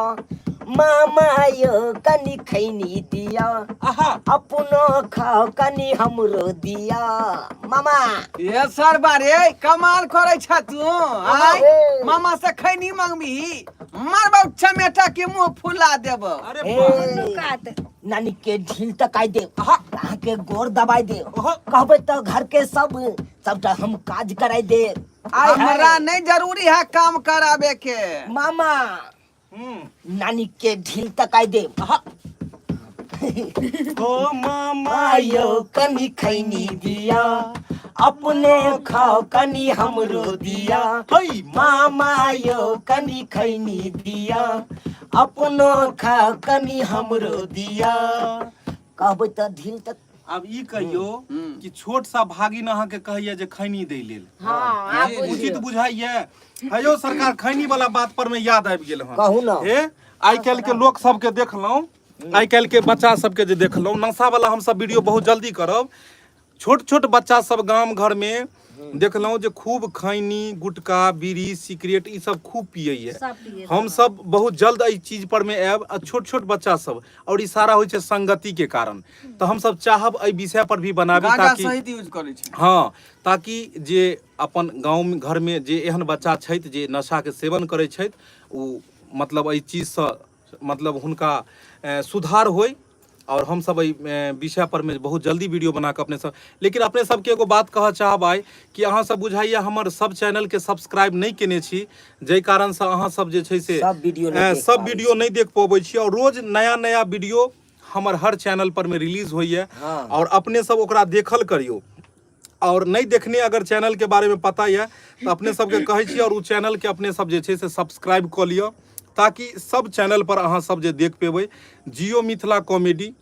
Speaker 2: मामा यौ, कनि खैनी दिया।
Speaker 1: आहा।
Speaker 2: अपनो खाओ, कनि हमरो दिया मामा।
Speaker 3: ये सर बारे कमाल करै छ तू आय। मामा से खैनी मंगबी, मारबौ चमेटा के मुंह फुला देब।
Speaker 1: अरे
Speaker 2: ए,
Speaker 1: वाह।
Speaker 5: कात।
Speaker 2: नानी के ढील तकाई देब।
Speaker 1: आहा।
Speaker 2: अहाँके गोर दबाई देब।
Speaker 1: ओहो।
Speaker 2: कहबै तऽ घर के सब सबटा हम काज कराई देब। आय
Speaker 3: हमरा
Speaker 2: हाय।
Speaker 3: नहीं जरूरी है काम कराबे के।
Speaker 2: मामा, नानी के ढील तकाई देब।
Speaker 1: आहा। ओ मामा
Speaker 2: आयो, कनि खैनी दिया, अपने खाओ, कनि हमरो दिया।
Speaker 1: हई।
Speaker 2: मामा यो, कनि खैनी दिया, अपनो खाओ, कनि हमरो दिया। कहबै तऽ ढील तक
Speaker 1: आब ई कहियो कि छोट सा भागिन अहाँके कहैया जे खैनी दै लेल,
Speaker 4: हाँ, आब
Speaker 1: उचित
Speaker 4: बुझियौ।
Speaker 1: बुझाइया? हेयौ सरकार, खैनी वाला बात पर में याद आबि गेल हन।
Speaker 2: कहू ने।
Speaker 1: हे, आइ काल्हि के लोक सबके देखलहुँ, आइ काल्हि के बच्चा सबके जे देखलहुँ, नशा वाला हमसब वीडियो बहुत जल्दी करब। छोट छोट बच्चा सब गाम घर में देखलहुँ जे खूब खैनी, गुटखा, बीड़ी, सिगरेट ई सब खूब पियैया।
Speaker 4: सब पियै।
Speaker 1: हम सब बहुत जल्द एहि चीज पर में आयब। आ छोट छोट बच्चा सब, और ई सारा होइ छै संगति के कारण, तऽ हमसब चाहब एहि विषय पर भी बनाबी
Speaker 3: गांजा
Speaker 1: ताकि
Speaker 3: सहित यूज करै छै।
Speaker 1: हाँ, ताकि जे अपन गाँव घर में जे एहन बच्चा छथि जे नशाके सेवन करै छथि, ओ मतलब एहि चीजसँ मतलब हुनका सुधार होइ। और हम सब एहि विषय पर में बहुत जल्दी वीडियो बना कऽ अपने सब। लेकिन अपने सबके एगो बात कहऽ चाहब आइ कि अहाँ सब बुझाइए हमर सब चैनलके सब्सक्राइब नहि केने छी, जाहि कारणसँ अहाँ सब जे छै से
Speaker 2: सब वीडियो नहि देख
Speaker 1: सब
Speaker 2: पाबै।
Speaker 1: वीडियो नहि देख पबै छी। और रोज नया नया वीडियो हमर हर चैनल पर में रिलीज होइए और अपने सब ओकरा देखल करियौ। और नहि देखने अगर चैनल के बारे में पता यऽ तऽ अपने सबके कहै छी और ओ चैनल के अपने सब जे छै से सब्सक्राइब कऽ लिअ, ताकि सब चैनल पर अहाँ सब जे देख पेबै। जियो मिथिला कॉमेडी,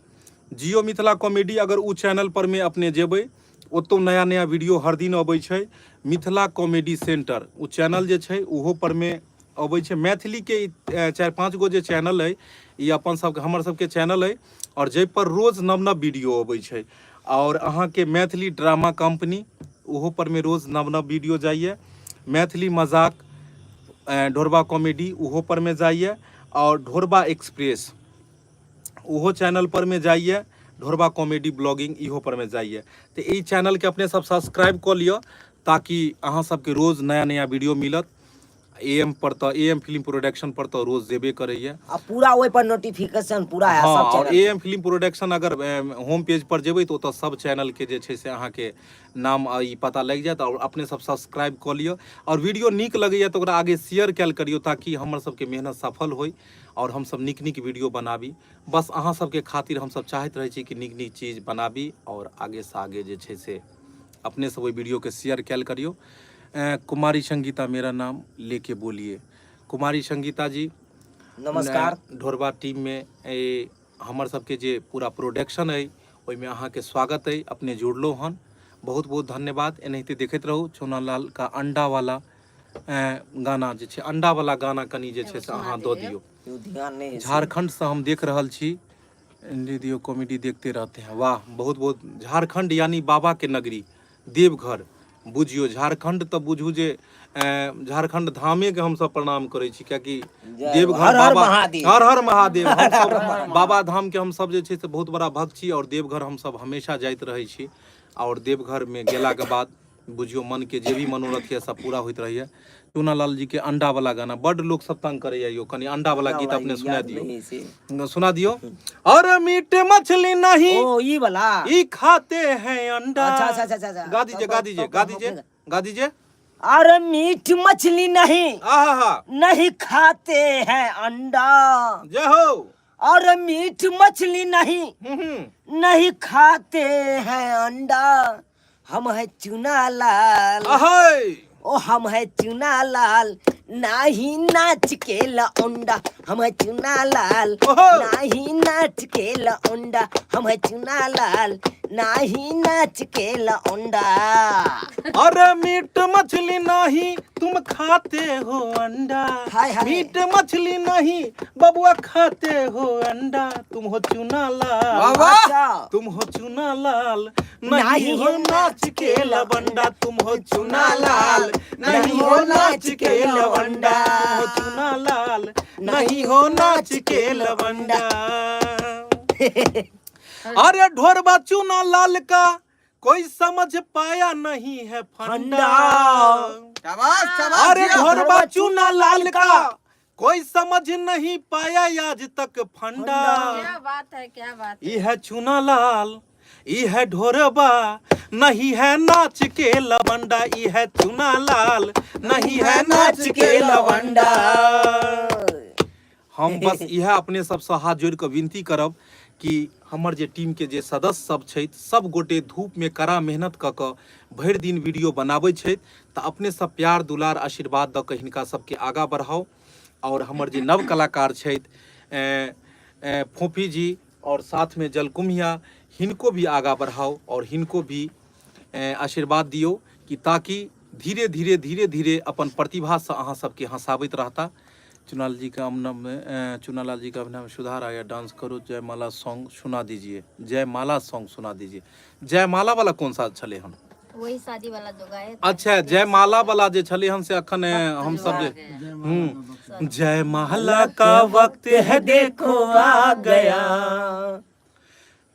Speaker 1: जियो मिथिला कॉमेडी, अगर ओ चैनल पर में अपने जेबै, ओतौ नया नया वीडियो हर दिन अबै छै। मिथिला कॉमेडी सेंटर ओ चैनल जे छै, ओहो पर में अबै छै। मैथिलीके ई चारि पाँच गो जे चैनल अइ, ई अपन सबके हमर सबके चैनल अइ और जाहि पर रोज नव नव वीडियो अबै छै। और अहाँके मैथिली ड्रामा कंपनी, ओहो पर में रोज नव नव वीडियो जाइए। मैथिली मजाक ढोरबा कॉमेडी, ओहो पर में जाइए। और ढोरबा एक्सप्रेस, ओहो चैनल पर में जाइए। ढोरबा कॉमेडी ब्लॉगिंग इहो पर मे जाइए। तऽ एहि चैनलके अपने सब सब्सक्राइब कऽ लिअ ताकि अहाँ सबके रोज नया नया वीडियो मिलत। ए एम पर तऽ ए एम फिल्म प्रोडक्शन पर तऽ रोज देबे करैए
Speaker 2: आ पूरा ओहि पर नोटिफिकेशन पूरा है
Speaker 1: हँ
Speaker 2: सब
Speaker 1: आओर
Speaker 2: channel
Speaker 1: A M film production अगर होम पेज पर जेबै तऽ ओतऽ सब चैनलके जे छै से अहाँके नाम आ ई पता लागि जायत। आओर अपने सब सब्सक्राइब कऽ लिअ आओर वीडियो नीक लगैए तऽ ओकरा आगे शेयर कयल करियौ ताकि हमर सबके मेहनत सफल होइ आओर हमसब नीक नीक वीडियो बनाबी। बस अहाँ सबके खातिर हमसब चाहैत रहै छी कि नीक नीक चीज बनाबी आओर आगेसँ आगे जे छै से अपने सब ओहि वीडियोके शेयर कयल करियौ। कुमारी संगीता मेरा नाम लेके बोलिए। कुमारी संगीता जी
Speaker 2: नमस्कार।
Speaker 1: ढोरबा टीम में हमर सबके जे पूरा प्रोडक्शन अइ ओहिमे अहाँके स्वागत अइ, अपने जुड़लो हन, बहुत बहुत धन्यवाद। एनाहिते देखैत रहू। चोनालाल का अंडा वाला गाना जे छै, अंडा वाला गाना कनि जे छै से अहाँ दऽ दियौ।
Speaker 2: ध्यान नहीं है।
Speaker 1: झारखंड से हम देख रहल छी, रेडियो कॉमेडी देखते रहते हैं, वाह बहुत बहुत। झारखंड यानी बाबा के नगरी देवघर बुझियौ। झारखंड तऽ बुझू जे झारखंड धामे के हमसब प्रणाम करै छी, कियाकि
Speaker 2: जय
Speaker 1: देवघर
Speaker 2: हर हर
Speaker 1: बाबा
Speaker 2: महादेव।
Speaker 1: हर हर महादेव। हमसब बाबा धाम के हमसब जे छै से बहुत बड़ा भक्त छी और देवघर हमसब हमेशा जाइत रहै छी और देवघर में गेला के बाद बुझियौ मन के जे भी मनोरथ यऽ सब पूरा होइत रहैया। चूनालाल जी के अंडा वाला गाना बड लोक सब तंग करैया यौ, कनि अंडा वाला गीत अपने सुना
Speaker 2: याद
Speaker 1: दियौ।
Speaker 2: नहीं है से।
Speaker 1: सुना दियौ। और मीट मछली नहीं
Speaker 2: ओ ई वाला
Speaker 1: ई खाते हैं अंडा।
Speaker 2: अच्छा अच्छा अच्छा अच्छा।
Speaker 1: गा दीजिए, गा दीजिए, गा दीजिए, गा दीजिए।
Speaker 2: अरे मीट मछली नहीं
Speaker 1: आहा हा
Speaker 2: नहीं खाते हैं अंडा।
Speaker 1: जय हो।
Speaker 2: और मीट मछली नहीं नहीं खाते हैं अंडा। हम है चूना लाल,
Speaker 1: अहै
Speaker 2: ओ हम है चूना लाल नाही नाच के लौंडा। हम है चूना लाल
Speaker 1: ओहो।
Speaker 2: नाही नाच के लौंडा। हम है चूना लाल नाही नाच के लौंडा।
Speaker 1: अरे मीट मछली नहीं तुम खाते हो अंडा।
Speaker 2: हाय हाय।
Speaker 1: मीट मछली नहीं बबुआ खाते हो अंडा। तुम हो चूना लाल,
Speaker 3: वाह वाह।
Speaker 2: अच्छा।
Speaker 1: तुम हो चूना लाल नहीं
Speaker 2: नहीं
Speaker 1: हो नाच के लवंडा। तुम हो चूना लाल नहीं हो नाच के लवंडा। तुम हो चूना लाल नहीं हो नाच के लवंडा। अरे ढोरबा चूना लाल का कोई समझ पाया नहीं है फंडा।
Speaker 3: शाबाश शाबाश।
Speaker 1: अरे
Speaker 3: जिया।
Speaker 1: ढोरबा चूना लाल का कोई समझ नहीं पाया आज तक फंडा।
Speaker 4: क्या बात है, क्या बात।
Speaker 1: ई है चूना लाल ई है ढोरबा नहीं है नाच के लवंडा। ई है चूना लाल नहीं है नाच के लवंडा। हम बस इएह अपने सबसँ हाथ जोड़ि कऽ विनती करब कि हमर जे टीम के जे सदस्य सब छथि सब गोटे धूप में कड़ा मेहनत कऽ कऽ भरि दिन वीडियो बनाबै छथि, तऽ अपने सब प्यार दुलार आशीर्वाद दऽ कऽ हिनका सबके आगाँ बढ़ाउ। और हमर जे नव कलाकार छथि फोफी जी और साथ में जलकुम्हिया, हिनको भी आगाँ बढ़ाउ और हिनको भी आशीर्वाद दियौ कि ताकि धीरे धीरे धीरे धीरे अपन प्रतिभासँ अहाँ सबके हँसाबैत रहता। चुनाल जी का अभिनय में चुनालाल जी का अभिनय में सुधार आया, डांस करो, जयमाला सॉन्ग सुना दीजिए। जयमाला सॉन्ग सुना दीजिए। जयमाला वाला कौन सा छलै हन?
Speaker 6: वही शादी वाला जो गाए थे।
Speaker 1: अच्छा जयमाला वाला जे छलै हन से अखन हम सब जे जयमाला का वक्त है देखो आ गया,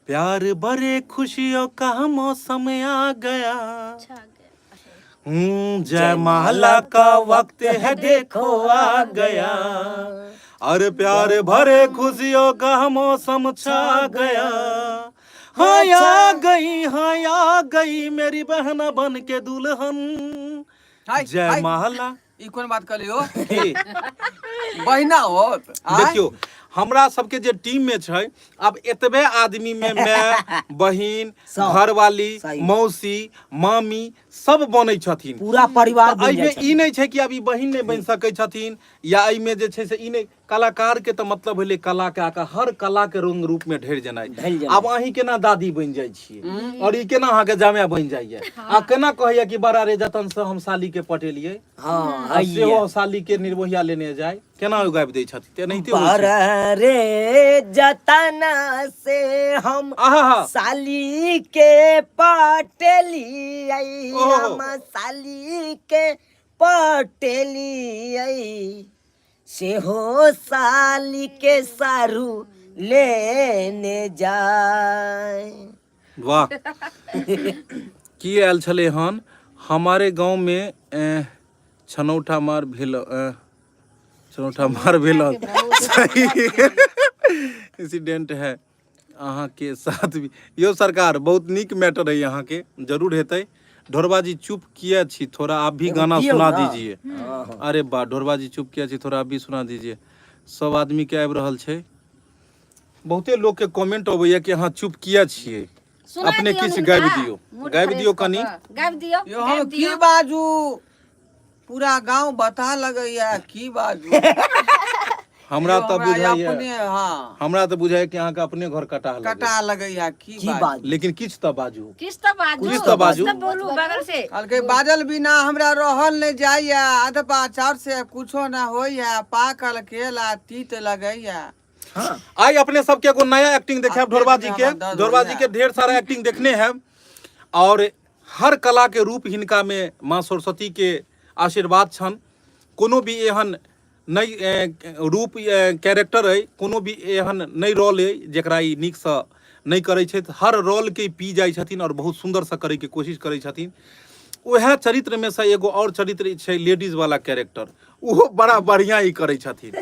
Speaker 1: प्यार भरे खुशियों का मौसम आ गया।
Speaker 6: अच्छा गया।
Speaker 1: जयमाला का वक्त है देखो आ गया, और प्यार भरे खुशियों का मौसम छा गया। हाँ आ गई, हाँ आ गई मेरी बहना बन के दुल्हन।
Speaker 3: हाय, हाय।
Speaker 1: जयमाला
Speaker 3: ई कोन बात कहलियो
Speaker 1: हे,
Speaker 3: बहिना होत आँय?
Speaker 1: देखियौ हमरा सबके जे टीम में छै आब एतबे आदमी में माय बहिन
Speaker 2: सब।
Speaker 1: घरवाली
Speaker 2: सही।
Speaker 1: मौसी मामी सब बनै छथिन,
Speaker 2: पूरा परिवार
Speaker 1: तऽ
Speaker 2: बनि
Speaker 1: एहिमे
Speaker 2: जाइ
Speaker 1: ई नहि छै कि आब ई बहिन नहि बनि सकै छथिन या एहिमे जे छै से ई नहि। कलाकार के तऽ मतलब भेलै कला के आकर हर कला के रंग रूप में ढरि जेनाइ।
Speaker 2: ढलि जेनाइ।
Speaker 1: आब अहीं केना दादी बनि जाइ छियै और ई केना अहाँके जामे बनि जाइया आ केना कहैया कि बड़ा रे जतन से हम साली के पटेलियै
Speaker 2: हँ
Speaker 1: आ सेहो साली के निर्मोहिया लेने जाय, केना उगाबि दै छथिन, तेनाहिते होइ छै।
Speaker 2: पर रे जतन से हम
Speaker 1: आहा
Speaker 2: साली के पटेलियै,
Speaker 1: ओहो।
Speaker 2: हम साली के पटेलियै, सेहो साली के सारू लेने जाय।
Speaker 1: वाह, की आयल छलै हन? हमारे गांव में छनौठा मार भेल, छनौठा मार भेल सही इंसिडेंट है अहाँके साथ भी। यौ सरकार, बहुत नीक मैटर है अहाँके, जरूर हेतै। ढोरबा जी चुप किया छी, थोड़ा आप भी
Speaker 2: एगो
Speaker 1: गाना
Speaker 2: दियौ
Speaker 1: सुना
Speaker 2: ना।
Speaker 1: दीजिए।
Speaker 2: हँ।
Speaker 1: अरे बा, ढोरबा जी चुप किया छी, थोड़ा आप भी सुना दीजिए। सब आदमी के आबि रहल छै, बहुते लोग के कमेंट अबैया कि अहाँ चुप किया छियै,
Speaker 4: सुना
Speaker 1: अपने
Speaker 4: दियौ
Speaker 1: किछु
Speaker 4: हुनका।
Speaker 1: गाबि दियौ,
Speaker 4: मूड
Speaker 1: गाबि
Speaker 4: फ्रेश
Speaker 1: दियौ
Speaker 4: कऽ
Speaker 1: कनि।
Speaker 4: कऽ। गाबि दियौ,
Speaker 3: यो हम
Speaker 4: गाबि
Speaker 3: की
Speaker 4: दियौ।
Speaker 3: बाजू, पूरा गांव बता लगैया, की बाजू
Speaker 1: हमरा
Speaker 3: यौ,
Speaker 1: तऽ
Speaker 3: हमरा
Speaker 1: बुझाइया
Speaker 3: अपने, हाँ,
Speaker 1: हमरा तऽ बुझाइया कि अहाँके अपने घर कटाह लगैया।
Speaker 3: कटा लगैया, की
Speaker 2: की
Speaker 3: बाजू
Speaker 2: बाजू?
Speaker 1: लेकिन किछु तऽ बाजू,
Speaker 4: किछु तऽ बाजू,
Speaker 1: किछु तऽ बाजू।
Speaker 5: सब बोलू बगल से।
Speaker 3: कहलकै बाजल बिना हमरा रहल नहि जाइया, अधपा चाउर से कुछो ना होइया, पाकल केला तीत लगैया।
Speaker 1: आइ अपने सबके एगो नया एक्टिंग देखायब
Speaker 3: आ
Speaker 1: ढोरबा जी
Speaker 3: पेट में
Speaker 1: के।
Speaker 3: हमरा दर्द
Speaker 1: ढोरबा जी
Speaker 3: होइया।
Speaker 1: के ढेर सारा एक्टिंग देखने हैं और हर कला के रूप हिनका में माँ सरस्वती के आशीर्वाद छन। कोनो भी एहन नहि रूप कैरेक्टर अइ, कोनो भी एहन नहि रोल अइ जकरा ई नीकसँ नहि करै छथि। हर रोलके ई पी जाइ छथिन आओर बहुत सुन्दरसँ करैके कोशिश करै छथिन। उएह चरित्रमे सँ एगो आओर चरित्र छै लेडीज वाला कैरेक्टर, ओहो बड़ा बढ़िआँ ई करै छथिन।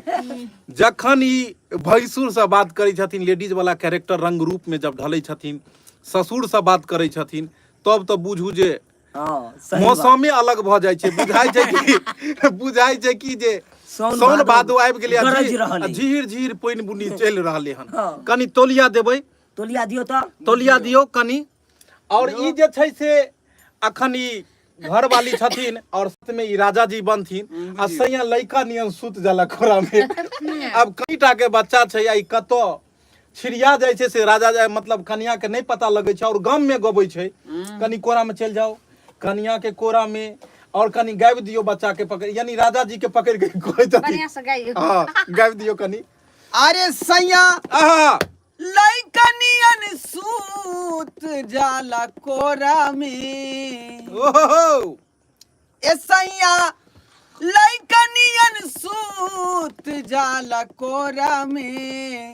Speaker 1: जखन ई भैंसुरसँ बात करै छथिन, लेडीज वाला कैरेक्टर रंग रूपमे जब ढलै छथिन, ससुरसँ बात करै छथिन, तब तऽ बुझू जे
Speaker 2: हँ, सही बात।
Speaker 1: मौसमे अलग भऽ जाइ छै। बुझाइ छै कि, बुझाइ छै कि जे
Speaker 2: साउन
Speaker 1: साउन
Speaker 2: भादो
Speaker 1: भादो आबि गेलै आ
Speaker 2: गरजि
Speaker 1: झीर-
Speaker 2: रहल
Speaker 1: आ
Speaker 2: अइ।
Speaker 1: झीर झीर पानि बुनी चलि रहलै हन।
Speaker 2: हँ।
Speaker 1: कनि तौलिया देबै?
Speaker 2: तौलिया दियौ तऽ।
Speaker 1: तौलिया दियौ कनि। और ई जे छै से अखन ई घरवाली छथिन और साथ में ई राजा जी बनथिन आ सैया लड़का नियन सुत जाला कोरा में। आब कईटा के बच्चा छै आ ई कतऽ छिड़िया जाइ छै से राजा जाय मतलब कनिया के नहीं पता लगै छै और गाम में गबै छै। कनि कोरा में चलि जाओ, कनिया के कोरा में, और कनि गाबि दियौ बच्चा के पकड़, यानी राजा जी के पकड़ के कहै छथिन।
Speaker 4: बढ़िया से गाइयो।
Speaker 1: हाँ, गाबि दियौ कनि।
Speaker 3: अरे सैया,
Speaker 1: आहा,
Speaker 3: लैकनियन सूत जाला कोरा में।
Speaker 1: ओहो,
Speaker 3: ए सैया, लैकनियन सूत जाला कोरा में,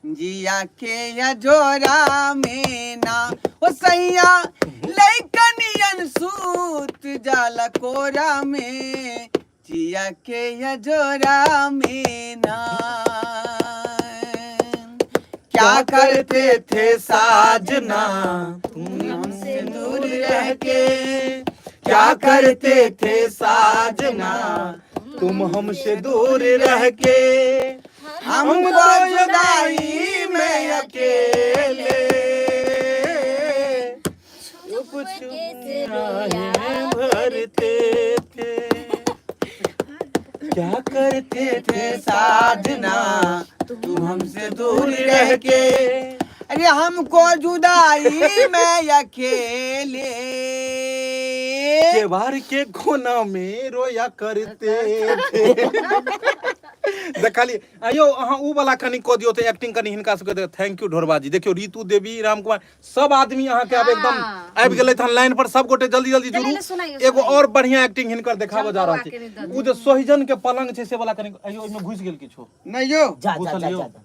Speaker 3: जिया के अजोरा में ना। ओ सैया, लैकनियन सूत जाला कोरा में, जिया के अजोरा में ना। क्या करते थे साजना तुम हमसे दूर रह के, क्या करते थे साजना
Speaker 1: तुम हमसे दूर रह के,
Speaker 3: हमको जुदाई में अकेले
Speaker 6: छुप के
Speaker 1: राहें भरते थे, क्या करते थे
Speaker 3: साजना तुम हमसे दूर रह के, अरे हमको जुदाई में अकेले
Speaker 1: केवार के कोना में रोया करते थे। देखलिए आयो, अहाँ ऊ वाला कनि कऽ दियौ तऽ एक्टिंग कनि हिनका सबके। Thank you Dhorba जी। देखियौ, रितु देवी, राम कुमार, सब आदमी अहाँके आब एकदम
Speaker 4: हाँ।
Speaker 1: आबि गेलै हन लाइन पर। सब गोटे जल्दी जल्दी
Speaker 4: चलिए,
Speaker 1: जुड़ू।
Speaker 4: सुनाइयो,
Speaker 1: एगो
Speaker 4: सुनाइयो।
Speaker 1: और बढ़िया एक्टिंग हिनकर देखाबऽ जा रहल
Speaker 4: चंपा
Speaker 1: छै।
Speaker 4: के दऽ
Speaker 1: ऊ जे सोहिजन के पलंग छै से वाला कनि। अयो, ओहिमे घुसि गेल किछो।
Speaker 3: नहीं यो।
Speaker 2: जा जा
Speaker 1: घुसल
Speaker 2: जा
Speaker 1: यौ।
Speaker 2: जा जा।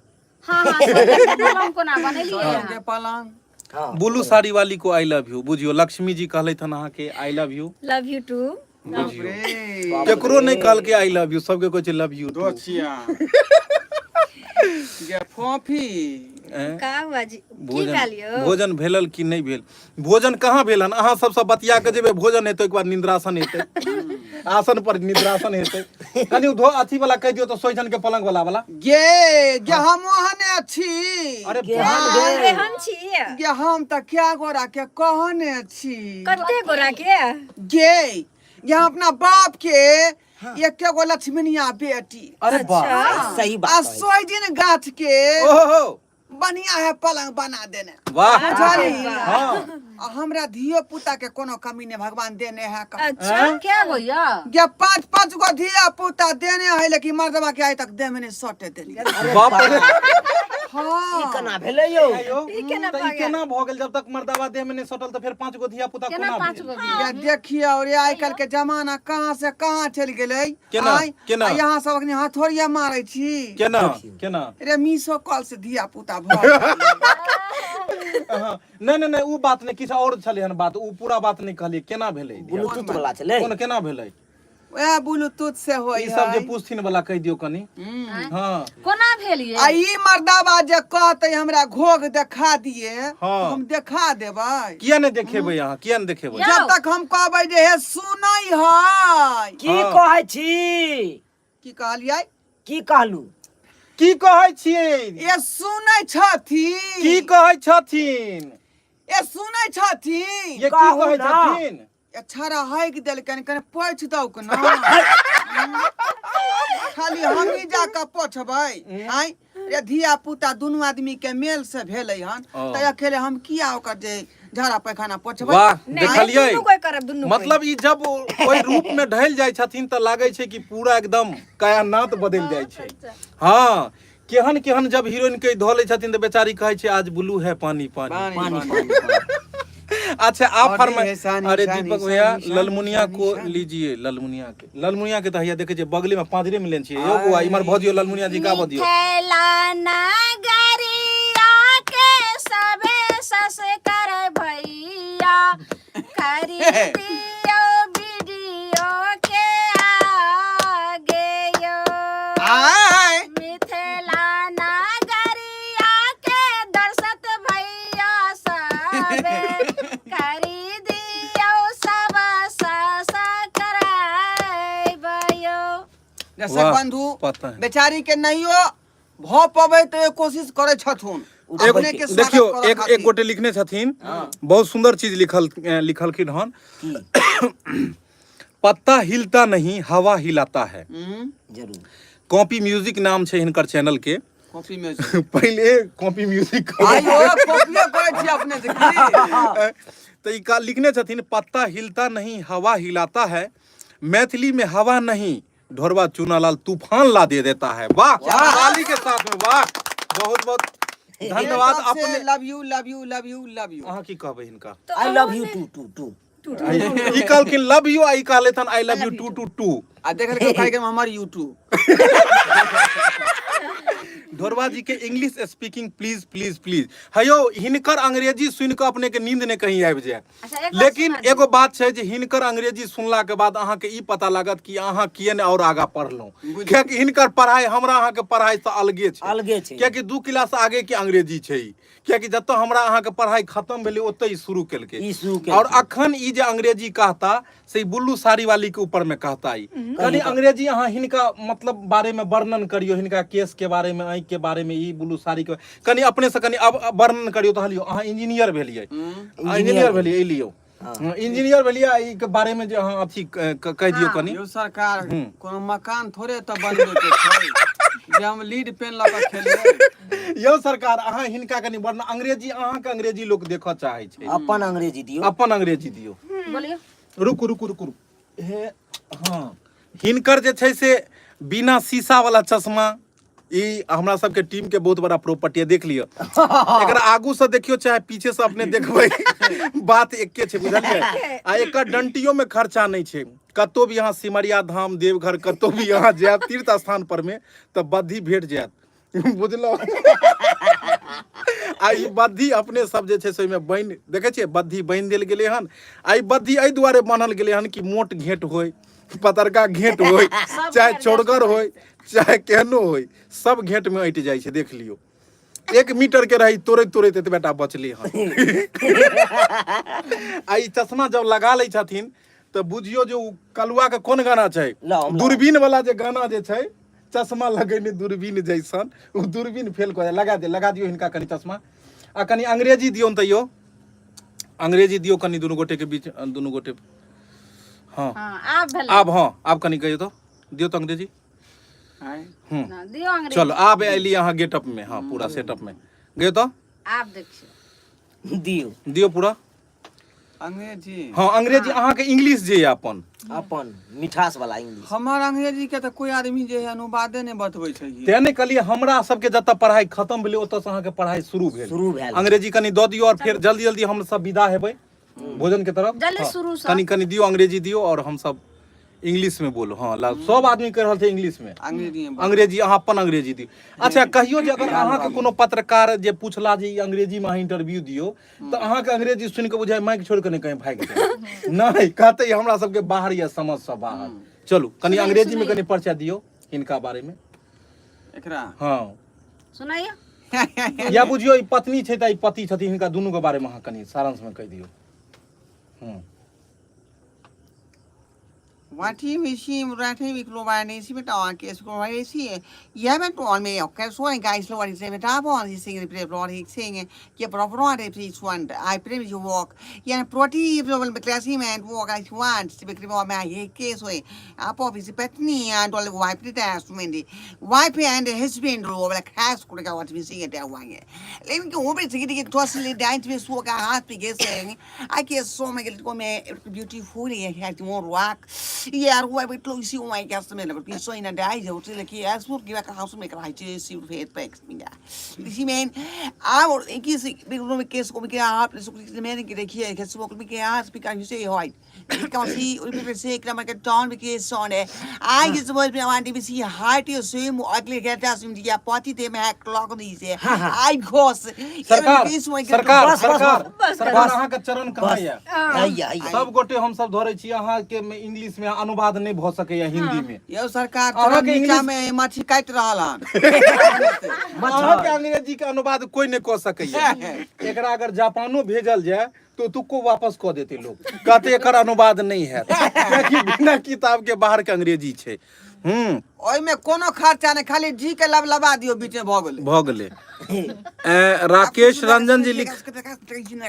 Speaker 4: हाँ हाँ, सोहिजन के पलंग कोना बनेलियै
Speaker 3: के
Speaker 4: अहाँ?
Speaker 3: पलंग।
Speaker 2: हाँ।
Speaker 1: ब्लू साड़ी वाली को I love you. बुझियो, लक्ष्मी जी कहलथि हन अहाँके I love you.
Speaker 5: Love you too.
Speaker 1: बुझियो,
Speaker 3: रे
Speaker 1: केकरो नहि कहलकै I love you, सबके कहै छै लव you two.
Speaker 3: दोचिया गे फोफी।
Speaker 5: का हुआ जी, की
Speaker 1: भोजन
Speaker 5: भेल यौ?
Speaker 1: भोजन भेलल कि नहि भेल? भोजन कहाँ भेल हन? अहाँ सबसँ बतिया के जेबै, भोजन हेतै, ओहिके बाद निद्रासन हेतै, आसन पर निद्रासन हेतै। कनि उ धो अथी वाला कहि दियौ तऽ सोहिजन के पलंग वाला वाला।
Speaker 3: गे गे, हम ओहने छी।
Speaker 1: अरे
Speaker 2: केहन गे?
Speaker 5: केहन छी?
Speaker 3: गे, हम तऽ क्या गोरा के कहने छी।
Speaker 5: कते गोरा के?
Speaker 3: गे गे, हम अपना बाप के एके गो लक्ष्मीनिया बेटी।
Speaker 1: अरे वाह,
Speaker 2: सही
Speaker 3: आ
Speaker 2: बात कहै छी।
Speaker 3: सोहि दिन गाछ के
Speaker 1: ओहो,
Speaker 3: बढ़िया है पलंग बना देने।
Speaker 1: वाह।
Speaker 3: बुझली?
Speaker 1: हाँ।
Speaker 3: आ हमरा धियो पुता के कोनो कमी नहीं भगवान देने है का।
Speaker 5: अच्छा।
Speaker 4: क्या गो या
Speaker 3: ये पांच पांच गो धिया पुता देने है, लेकिन मर्दवा के आइ तक देह में नहीं सटे देली।
Speaker 1: बाप रे।
Speaker 3: हाँ।
Speaker 2: ई केना भेलै यौ?
Speaker 1: आयो,
Speaker 5: ई केना
Speaker 1: तऽ ई
Speaker 5: भऽ गेल?
Speaker 1: केना भऽ गेल? जब तक मर्दावा देह में नहीं सटल तऽ फेर 5 गो धिया पुता
Speaker 4: केना
Speaker 1: कोना
Speaker 4: 5
Speaker 1: भेल?
Speaker 4: गो भेल?
Speaker 3: ये देखिए और ये आइ काल्हि के जमाना कहाँ से कहाँ चलि गेलै।
Speaker 1: केना?
Speaker 3: आँय?
Speaker 1: केना?
Speaker 3: आ यहाँ सब अखनी हथौड़िया मारै छी।
Speaker 1: केना केना?
Speaker 3: रे मीशो कॉल से धिया पुता भऽ गेलै।
Speaker 1: हाँ, नहि नहि नहि, ओ बात नहि, किछु आओर छलै हन बात, ओ पूरा बात नहि कहलियै। केना भेलै धिया?
Speaker 2: ब्लूटूथ वाला छलै।
Speaker 1: कोन केना भेलै?
Speaker 3: वएह ब्लूटूथ से होइ
Speaker 1: ई सब जे
Speaker 3: है।
Speaker 1: पूछथिन वाला कहि दियौ कनि। हाँ।
Speaker 4: कोना भेल ये?
Speaker 3: आ ई मर्दाबा जे कहतै हमरा घोघ देखा दिए,
Speaker 1: हाँ।
Speaker 3: हम देखा देबै।
Speaker 1: किया नहि देखेबै अहाँ? किया नहि देखेबै?
Speaker 4: यौ।
Speaker 3: जब तक हम कहबै जे हे सुनै है।
Speaker 2: की
Speaker 1: हाँ।
Speaker 2: कहै छी?
Speaker 3: की कहलियै?
Speaker 2: की कहलू?
Speaker 1: की कहै छियै?
Speaker 3: ए सुनै छथिन।
Speaker 1: की कहै छथिन?
Speaker 3: ए सुनै छथिन।
Speaker 1: ये की
Speaker 2: कहू
Speaker 1: कहै
Speaker 2: ना।
Speaker 1: छथिन?
Speaker 3: ए छड़ा हाइक देलकनि, कनि पोछि दौक न। खाली हमही जाकऽ पोछबै? आँय रे, धिया पुता दुनू आदमी के मेल से भेलै हन।
Speaker 1: ओ।
Speaker 3: तऽ अकेले हम किया ओकर जे झाड़ा पैखाना पोछबै?
Speaker 1: वाह।
Speaker 5: नहि,
Speaker 1: देखलियै?
Speaker 5: दुनू कोइ करब, दुनू कोइ।
Speaker 1: मतलब ई जब ओहि रूप में ढलि जाइ छथिन तऽ लागै छै कि पूरा एकदम कायानात बदलि जाइ छै। हाँ, केहन केहन जब हीरोइन के धऽ लै छथिन तऽ बेचारी कहै छै आज ब्लू है पानी पानी
Speaker 2: पानी पानी पानी।
Speaker 1: अच्छा, आप
Speaker 3: और
Speaker 1: फरमाइश
Speaker 3: है शान,
Speaker 1: अरे
Speaker 3: शान,
Speaker 1: दीपक
Speaker 3: शान,
Speaker 1: भैया,
Speaker 3: शान,
Speaker 1: ललमुनिया
Speaker 3: शान,
Speaker 1: को
Speaker 3: शान।
Speaker 1: लीजिए। ललमुनिया के, ललमुनिया के तऽ हैया देखै छियै बगले में पाँजरे में लेने छियै यौ बौआ, इमहर भऽ दियौ ललमुनिया जी का भऽ दियौ।
Speaker 4: मिथिला नगरिया के सबे ससकर भैया करी दियो वीडियो के आगे यो।
Speaker 3: आय।
Speaker 4: मिथिला नगरिया के दर्शक भैया सबे करी दियो सब ससकराइबयो।
Speaker 3: दर्शक
Speaker 1: वाह,
Speaker 3: बंधु,
Speaker 1: पता है।
Speaker 3: बेचारी के नहियो भऽ पबै तऽ कोशिश करै छथुन अपने के स्वागत
Speaker 1: देखियौ,
Speaker 3: करऽ
Speaker 1: एक
Speaker 3: खातिर।
Speaker 1: एक गोटे लिखने छथिन, बहुत सुंदर चीज लिखल लिखलखिन हन, पत्ता हिलता नहीं हवा हिलाता है।
Speaker 3: हम्म,
Speaker 2: जरूर।
Speaker 1: कॉपी म्यूजिक नाम छै हिनकर चैनल के।
Speaker 3: Copy music.
Speaker 1: पहिले कॉपी म्यूजिक।
Speaker 3: आइयो कॉपियो करै छी अपने से की?
Speaker 1: तऽ ई का लिखने छथिन, पत्ता हिलता नहीं हवा हिलाता है, मैथिली में हवा नहीं ढोरबा चूनालाल तूफान ला दे देता है। वाह, ताली के साथ में, वाह, बहुत बहुत धन्यवाद अपने।
Speaker 3: Love you love you love you love you.
Speaker 1: अहाँ की कहबै हिनका?
Speaker 2: I love you too too too.
Speaker 1: ई कहलखिन लव यू आ ई कहलथि I love you too too too.
Speaker 3: आ देखल कार्यक्रम हमर यूट्यूब।
Speaker 1: ढोरबा जी के English speaking please please please. हयो, हिनकर अंग्रेजी सुनि कऽ अपने के नींद ने कहीं आबि जाय।
Speaker 4: अच्छा, एक बात
Speaker 1: लेकिन
Speaker 4: सुना दियौ।
Speaker 1: एगो बात छै जे हिनकर अंग्रेजी सुनला के बाद अहाँके ई पता लागत कि अहाँ किए ने और आगाँ पढ़लहुँ, कियाकि हिनकर पढ़ाई हमरा अहाँके पढ़ाई से अलगे छै।
Speaker 2: अलगे छै।
Speaker 1: कियाकि 2 क्लास आगे के अंग्रेजी छै ई। कियाकि जतऽ हमरा अहाँके पढ़ाई खत्म भेलै ओतऽ ई शुरू केलकै।
Speaker 2: ई शुरू केलकै।
Speaker 1: और अखन ई जे अंग्रेजी कहता से ई बुल्लू साड़ी वाली के ऊपर में कहता। ई कनि अंग्रेजी अहाँ हिनका मतलब बारे में वर्णन करियो, हिनका केस के बारे में, आँखि के बारे में, ई बुल्लू साड़ी के कनि अपने से कनि अब वर्णन करियो। तऽ लियौ, अहाँ इंजीनियर भेलियै, इंजीनियर भेलियै, ई लियौ, इंजीनियर भेलियै, आ ई के बारे में जे अहाँ अथी कहि दियौ कनि।
Speaker 3: यौ सरकार, कोनो मकान थोड़े तऽ बनबै के छै जे हम लीड पेन लऽ कऽ खेलियै।
Speaker 1: यौ सरकार, अहाँ हिनका कनि वर्णन अंग्रेजी, अहाँके अंग्रेजी लोक देखऽ चाहै छै।
Speaker 2: अपन अंग्रेजी दियौ।
Speaker 1: अपन अंग्रेजी दियौ।
Speaker 4: बोलियौ।
Speaker 1: रुकू रुकू रुकू रुकू। हे हाँ, हिनकर जे छै से बिना शीशा वाला चश्मा, ई हमरा सबके टीम के बहुत बड़ा प्रॉपर्टी है। देख लिअ, एकरा आगू से देखियो चाहे पीछे से अपने देखबै, बात एके छै, बुझलियै? आ एकर डंटियो में खर्चा नहि छै। कतौ भी अहाँ सिमरिया धाम, देवघर, कतौ भी अहाँ जायब तीर्थ स्थान पर में तऽ बद्धी भेट जायत, बुझलहुँ? आ ई बद्धी अपने सब जे छै से ओहिमे बान्हि देखै छियै, बद्धी बान्हि देल गेलै हन। आ ई बद्धी एहि दुआरे बान्हल गेलै हन कि मोट घेंट होय, पतरका घेंट होय, चाहे चौड़गर होय, चाहे केहनो होय, सब घेंट में अटि जाइ छै। देख लियौ, 1 मीटर के रही, तोड़ैत तोड़ैत एतबे टा बचलै हन। आ ई चश्मा जब लगा लै छथिन तऽ बुझियौ जे ओ कलुआ के कोन गाना छै,
Speaker 2: लाउ, लाउ।
Speaker 1: दूरबीन वाला जे गाना जे छै, चश्मा लगेने दूरबीन जैसन, ओ दूरबीन फेल कऽ लगा दे। लगा दियौ हिनका कनि चश्मा आ कनि अंग्रेजी दियौ तऽ यौ अंग्रेजी दियौ कनि दुनू गोटे के बीच, दुनू गोटे। हाँ।
Speaker 4: हाँ, आब भेलै।
Speaker 1: आब हाँ, आब कनि कहियौ तऽ, दियौ तऽ अंग्रेजी।
Speaker 3: आँय।
Speaker 4: ना, दियौ अंग्रेजी।
Speaker 1: चलो, आब अयली अहाँ गेटअप में, हाँ, पूरा सेटअप में। गयो तऽ।
Speaker 4: आब देखियौ।
Speaker 2: दियौ।
Speaker 1: दियौ पूरा।
Speaker 3: अंग्रेजी।
Speaker 1: हँ, अंग्रेजी, अहाँके इंग्लिश जे यऽ अपन
Speaker 2: अपन मिठास वाला इंग्लिश।
Speaker 3: हमर अंग्रेजी के तऽ कोई आदमी जे है अनुवादे नहि बतबै छै।
Speaker 1: तें नहि कहलियै, हमरा सबके जतऽ पढ़ाइ खतम भेलै ओतऽसँ अहाँके पढ़ाइ शुरू भेल।
Speaker 2: शुरू भेल।
Speaker 1: अंग्रेजी कनि दऽ दियौ और फेर जल्दी जल्दी हम सब विदा हेबै भोजन के तरफ।
Speaker 4: जल्दी।
Speaker 1: हँ,
Speaker 4: शुरू सँ।
Speaker 1: कनि कनि दियौ, अंग्रेजी दियौ और हम सब इंग्लिश में बोलो। हाँ, सब आदमी कहि रहल छै इंग्लिश में।
Speaker 3: अंग्रेजी में।
Speaker 1: अंग्रेजी, अहाँ अपन अंग्रेजी दियौ। अच्छा, कहियो जे अगर अहाँके कोनो पत्रकार जे पूछला जे ई अंग्रेजी में अहाँ इंटरव्यू दियौ, तऽ अहाँके अंग्रेजी सुनि कऽ बुझाय माइक छोड़ि कऽ नहि कहीं भागि जाय? नहि कहतै ई हमरा सबके बाहर या समझ से बाहर। चलू, कनि अंग्रेजी में कनि परिचय दियौ हिनका बारे में।
Speaker 3: एकरा?
Speaker 1: हाँ।
Speaker 4: सुनाइयो।
Speaker 1: या बुझियौ ई पत्नी छै तऽ ई पति छथिन, हिनका दुनू के बारे में अहाँ कनि सारांश में कहि दियौ।
Speaker 3: वाठी मिशी राठी विक्लोबानी सिमिटा के स्कोवासी ये में तो में okay so guys lo से बेटा बोल सिंग प्रे ब्लॉड सिंग के प्रॉपर रे please one I pray you walk ये प्रोटी प्रॉब्लम क्लासी में वॉक I want से बिक्री में ये केस होए आप ऑफिस पत्नी एंड ऑल वाइफ रे में वाइफ एंड हस्बैंड रो वाला खास कुड़का what we सिंग it वांगे लेकिन वो भी सिंग के टोसली डांस में सो का हाथ पे गेसे I के सो में को में ब्यूटीफुल ये है मोर वाक यार वो भी तो इसी हुआ क्या समय लग सो इन डाई जो से कि एस वो की का हाउस में कराई छे सी फेट पैक्स में इसी में आ और एक ही में केस को में के आप में के देखिए के सो में के आज भी का से होय kasi से क्रम के टॉन भी के सोने I के सुबह पे आवांटी भी सी हार्ट you swim अगले कहता सुन दिया पति ते में क्लॉक दी से आई घोस।
Speaker 1: सरकार, सरकार।
Speaker 2: बस, बस।
Speaker 1: सरकार।
Speaker 5: बस।
Speaker 1: सरकार, अहाँके चरण कहाँ यऽ?
Speaker 2: हैया हैया।
Speaker 1: सब गोटे हम सब धरै छी अहाँके में इंग्लिश में अनुवाद नहि भऽ सकैया हिंदी में।
Speaker 3: यो सरकार,
Speaker 1: अहाँके
Speaker 3: चरण नीचा
Speaker 1: इंग्लिश-
Speaker 3: में माछी काटि रहल हन।
Speaker 1: अहाँके अंग्रेजी के अनुवाद कोई नहि कऽ सकैया। एकरा अगर जापानो भेजल जाय तो ओतुको वापस कऽ देते लोग, कहते एकर अनुवाद नहीं है, कियाकि बिना किताब के बाहर के अंग्रेजी छै।
Speaker 3: ओहिमे कोनो खर्चा नहि, खाली जी के लबलबा दियौ, बीच में भऽ गेलै।
Speaker 1: भऽ गेलै। राकेश रंजन जी लिख,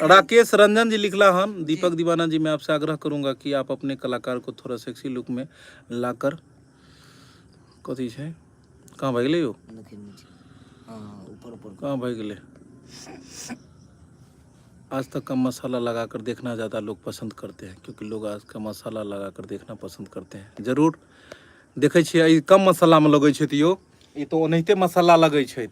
Speaker 1: राकेश रंजन जी लिखला हन, दीपक दीवाना जी, मैं आपसे आग्रह करूंगा कि आप अपने कलाकार को थोड़ा सेक्सी लुक में लाकर, कथी छै, कहाँ भागि गेलै यौ?
Speaker 2: देखियौ नीचे। हाँ, ऊपर ऊपर।
Speaker 1: कहाँ भागि गेलै? आज तक का मसाला लगाकर देखना ज़्यादा लोग पसंद करते हैं, क्योंकि लोग आज का मसाला लगाकर देखना पसंद करते हैं। जरूर देखै छियै, ई कम मसालामे लगै छै तऽ यौ ई तऽ ओनाहिते मसाला लगै छै।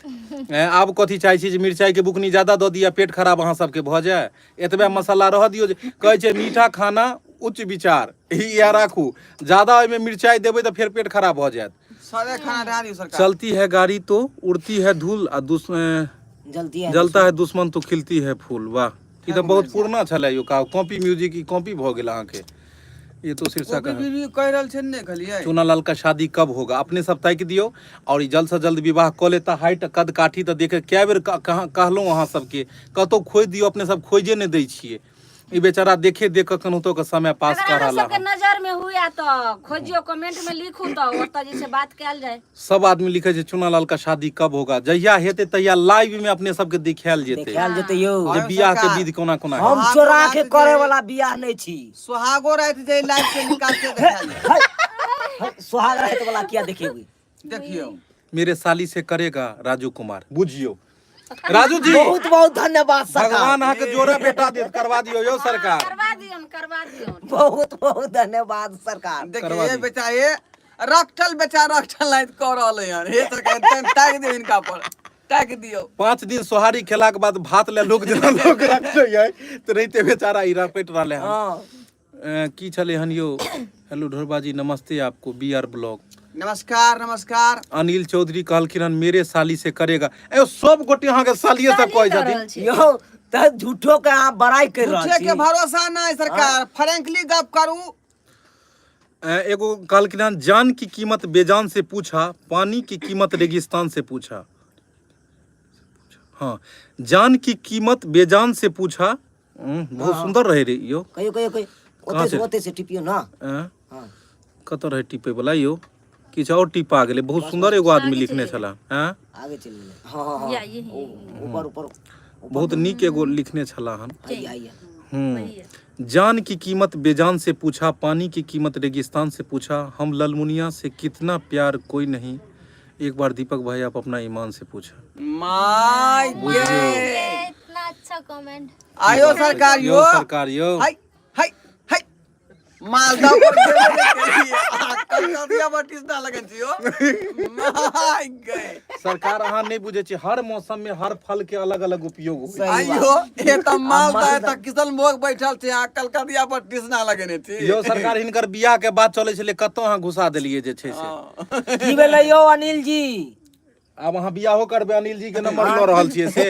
Speaker 1: आब कथी चाहै छी जे मिरचाइके बुकनी ज्यादा दऽ दिअ, पेट खराब अहाँ सबके भऽ जाय? एतबे मसाला रहऽ दियौ। जे कहै छै मीठा खाना उच्च विचार, इएह राखू। ज्यादा ओहिमे मिरचाइ देबै तऽ फेर पेट खराब भऽ जायत।
Speaker 3: सादे खाना दए दियौ सरकार।
Speaker 1: चलती है गाड़ी तो उड़ती है धूल आ दुश्मन
Speaker 2: जलती है।
Speaker 1: जलता है दुश्मन तो खिलती है फूल। वाह, ई तऽ बहुत पुरना छलै यौ। का कॉपी म्यूजिक, ई कॉपी भऽ गेल अहाँके। ये तो शीर्षक
Speaker 3: कॉपी
Speaker 1: है।
Speaker 3: बीबी कहि रहल छै ने कहलियै।
Speaker 1: चूनालाल का शादी कब होगा? अपने सब ताकि दियौ और ई जल्द से जल्द विवाह कऽ लेता। हाइट कद काठी तऽ देखे कए बेर कहलहुँ अहाँ सबके, कतहु खोजि दियौ, अपने सब खोजे नहि दै छियै। ई बेचारा देखे देख कऽ केनाहितो कऽ समय पास
Speaker 4: अगर
Speaker 1: कऽ
Speaker 4: अहाँ
Speaker 1: रहल
Speaker 4: सबके
Speaker 1: हन।
Speaker 4: नजर में हुए तऽ खोजियो, कमेंट में लिखू तऽ ओतऽ जे छै बात कयल जाय।
Speaker 1: सब आदमी लिखे छै चूनालाल का शादी कब होगा। जहिया हेतै तहिया लाइव में अपने सबके देखायल जेतै।
Speaker 2: देखायल जेतै यौ।
Speaker 1: जे
Speaker 3: आयो
Speaker 1: बियाह के
Speaker 3: सरकार।
Speaker 1: विध कोना कोना
Speaker 2: हम
Speaker 1: हेतै।
Speaker 2: चोरा के
Speaker 3: सुहागो राति
Speaker 2: करे
Speaker 3: जे-
Speaker 2: वाला बियाह नहि छी।
Speaker 3: सोहागो राति जे लाइव के निकाल के देखायल जाय।
Speaker 2: है, है, सोहाग राति वाला किया देखेबै?
Speaker 3: देखियौ।
Speaker 1: मेरे साली से करेगा राजू कुमार। बुझियौ राजू जी।
Speaker 2: बहुत बहुत धन्यवाद सरकार।
Speaker 1: भगवान अहाँके जोड़ा बेटा देत, करवा दियौ यौ सरकार।
Speaker 4: करवा दियौन, करवा दियौन।
Speaker 2: बहुत बहुत धन्यवाद सरकार।
Speaker 1: करवा
Speaker 3: देखिए
Speaker 1: दियौ।
Speaker 3: बेचा ये रखटल बेचा रखटल लाइत कऽ रहल हन। हे सरकार, ताकि दियौ हिनका पर, ताकि दियौ।
Speaker 1: 5 दिन सोहारी खेलाके बाद भात ले लोग जेना लोग रखते तऽ रहिते बेचारा ई रपेट रहलै हन।
Speaker 2: हाँ।
Speaker 1: की छलै हन यौ? हेलो ढोरबा जी, नमस्ते आपको, बी आर ब्लॉग।
Speaker 3: नमस्कार नमस्कार।
Speaker 1: अनिल चौधरी कहलखिन हन मेरे साली से करेगा। ए सब गोटे अहाँके सालिये सब कहै
Speaker 5: कऽ
Speaker 1: छथिन।
Speaker 5: रहल छी।
Speaker 2: यौ तऽ झूठो के अहाँ बड़ाई कर रहल
Speaker 3: झूठे
Speaker 2: छी।
Speaker 3: के भरोसा नहि सरकार, फ्रैंकली गप करू।
Speaker 1: एगो कहलखिन हन जान की कीमत बेजान से पूछा, पानी की कीमत रेगिस्तान से पूछा। हाँ, जान की कीमत बेजान से पूछा। बहुत सुंदर रहे रे यौ।
Speaker 2: कहियो कहियो कहियो।
Speaker 1: कहाँ
Speaker 2: ओते से
Speaker 1: से?
Speaker 2: ओते से टिपियो ना। हाँ।
Speaker 1: कतऽ रहै टिपै वला यौ? किछु और टिपा गेलै। बहुत सुंदर एगो आदमी लिखने छला। आँय?
Speaker 2: आगे चलि गेलै। हाँ हाँ हाँ।
Speaker 5: या यही।
Speaker 2: ऊपर ऊपर।
Speaker 1: बहुत नीक एगो लिखने छला हन।
Speaker 2: आइए आइए।
Speaker 1: जान की कीमत बेजान से पूछा, पानी की कीमत रेगिस्तान से पूछा, हम ललमुनिया से कितना प्यार कोई नहीं एक बार दीपक भाई आप अपना ईमान से पूछा।
Speaker 3: माय
Speaker 1: बुझियौ।
Speaker 3: गे।
Speaker 6: इतना अच्छा कमेंट।
Speaker 3: आयो सरकार
Speaker 1: यो
Speaker 3: यो।
Speaker 1: सरकार यो।
Speaker 3: हाय हाय हाय, मालदा पर गेबे नहि केलियै, आ कलकतिया पर टिसना लगन छी यो। माय गे।
Speaker 1: सरकार, अहाँ नहि बुझै छी, हर मौसम में हर फल के अलग अलग उपयोग होइ छै।
Speaker 2: सही
Speaker 3: आइयो
Speaker 2: बात।
Speaker 3: ए तऽ मालदा
Speaker 2: मालदा।
Speaker 3: एतऽ किशनभोग बैठल छै आ कलकतिया पर टिसना लगेने छी।
Speaker 1: यौ सरकार, हिनकर बियाह के बात चलै छलै, कतौ अहाँ घुसा देलियै जे छै से।
Speaker 2: की भेलै यौ अनिल जी?
Speaker 1: आब अहाँ बियाहो करबै, अनिल जी के नंबर लऽ रहल छियै से?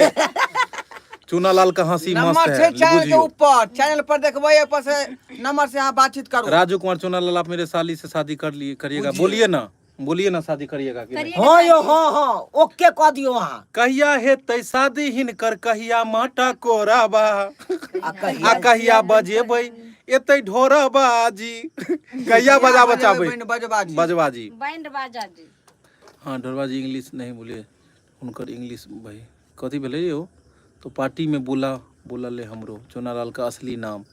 Speaker 1: चूनालाल का हंसी मस्त
Speaker 3: नंबर
Speaker 1: है।
Speaker 3: छै चैनल के
Speaker 1: बुझियौ।
Speaker 3: ऊपर, चैनल पर देखबै, एहि पर से नंबर से अहाँ बातचीत करू।
Speaker 1: राजू कुमार चूनालाल, आप मेरे साली से शादी कर लिए करिएगा? बोलिए ना, बोलिए ना, शादी करिएगा कि नहीं?
Speaker 6: करिएगा।
Speaker 2: हाँ यौ, हाँ हाँ, ओके कऽ दियौ अहाँ।
Speaker 1: कहिया हेतै शादी हिनकर, कहिया माटा कोराबा
Speaker 2: आ कहिया
Speaker 1: आ कहिया बजेबै एतै ढोरबाजी, कहिया बजाबऽ चाहबै?
Speaker 3: बैंड बजबाजी।
Speaker 1: बजबाजी।
Speaker 4: बैंड बाजा जी।
Speaker 1: हाँ ढोरबा जी, इंग्लिश नहीं बोलिए। हुनकर इंग्लिश भाई कथी भेलै यौ? तो पार्टी में बोला बोला ले हमरो चुनालाल का असली नाम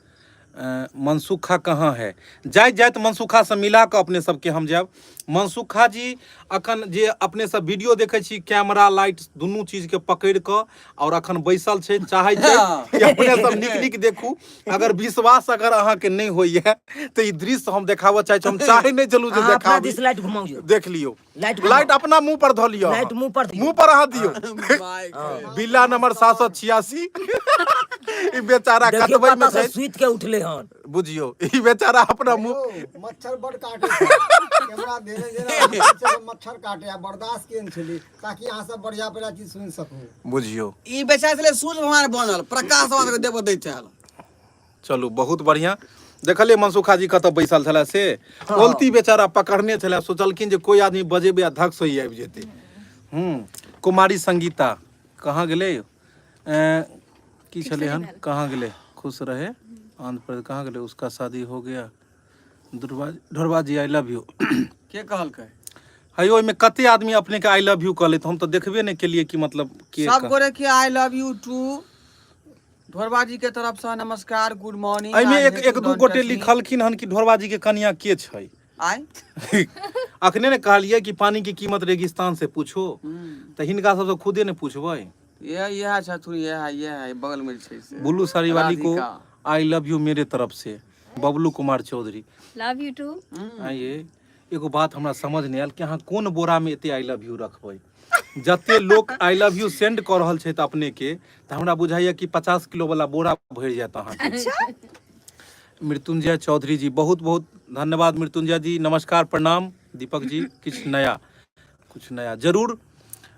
Speaker 1: मनसुखा कहाँ है? जाइत जाइत मनसुखासँ मिला कऽ अपने सबके हम जायब। मनसुखा जी अखन जे अपने सब वीडियो देखै छी, कैमरा लाइट दुनू चीजके पकड़ि कऽ आओर अखन बैसल छै, चाहै छै कि अपने सब नीक नीक देखू। अगर विश्वास अगर अहाँके नहि होइए तऽ ई दृश्य हम देखाबऽ चाहै छी। हम चाहै नहि छलहुँ जे
Speaker 2: अहाँ अपना
Speaker 1: देखाबी।
Speaker 2: दिस लाइट घुमाउ यौ।
Speaker 1: देख लियौ।
Speaker 2: लाइट।
Speaker 1: लाइट अपना मुंह पर धऽ लिअ।
Speaker 2: लाइट मुंह पर दियौ।
Speaker 1: मुंह पर अहाँ दियौ।
Speaker 3: माय गॉड।
Speaker 1: बिल्ला नंबर 786, ई बेचारा
Speaker 2: देखियौ
Speaker 1: कतबै मे
Speaker 2: कतऽ से
Speaker 1: छै।
Speaker 2: सुति के उठले हन।
Speaker 1: बुझियौ, ई बेचारा अपना मुंह
Speaker 7: यौ, मच्छर बड काटे छै। कैमरा धेने जेना मच्छर मच्छर काटे आ बर्दाश्त केने छली ताकि अहाँ सब बढ़िया बढ़िया चीज सुनि सकू।
Speaker 1: बुझियौ,
Speaker 3: ई बेचारा छलै सूर्य भगवान बनल प्रकाश भगवान के देबो दै छल।
Speaker 1: चलू, बहुत बढ़िया। देखलियै मनसुखा जी कतऽ बैसल छलै से? ओलती बेचारा पकड़ने छलै, सोचलखिन जे कोइ आदमी बजेबै आ धक से ही आबि जेतै। कुमारी संगीता कहाँ गेलै? की छलै हन? कहाँ गेलै? खुश रहे, आंध्र प्रदेश कहाँ गेलै? उसका शादी हो गया। दुर्वा ढोरबा जी, I love you.
Speaker 3: के कहलकै?
Speaker 1: है, ओहिमे कते आदमी अपने के I love you कहले, हम तऽ देखबे नहि केलियै कि मतलब के
Speaker 3: सब
Speaker 1: गोरे
Speaker 3: के I love you to, Dhorba ji के तरफ से नमस्कार, गुड मॉर्निंग।
Speaker 1: एहिमे एक एक दू गोटे लिखलखिन हन कि ढोरबा जी के कनिया के छै।
Speaker 3: आय
Speaker 1: अखने ने कहलियै कि पानी के कीमत रेगिस्तान से पूछो, तऽ हिनका सबसँ खुदे ने पूछबै।
Speaker 3: ये इएह छथुन, इएह इएह बगल में छै से।
Speaker 1: बुल्लू साड़ी वाली को
Speaker 3: राधिका।
Speaker 1: I love you मेरे तरफ से, Bablu Kumar Chaudhary.
Speaker 5: Love you too.
Speaker 1: आइए, एगो बात हमरा समझ नहि आयल कि अहाँ कोन बोरा में एते I love you रखबै। जते लोक I love you send कऽ रहल छथि अपने के, तऽ हमरा बुझाइया कि 50 किलो वाला बोरा भरि जायत अहाँके। मृत्युंजय चौधरी जी, बहुत बहुत धन्यवाद मृत्युंजय जी, नमस्कार, प्रणाम। दीपक जी, किछु नया, कुछ नया जरूर।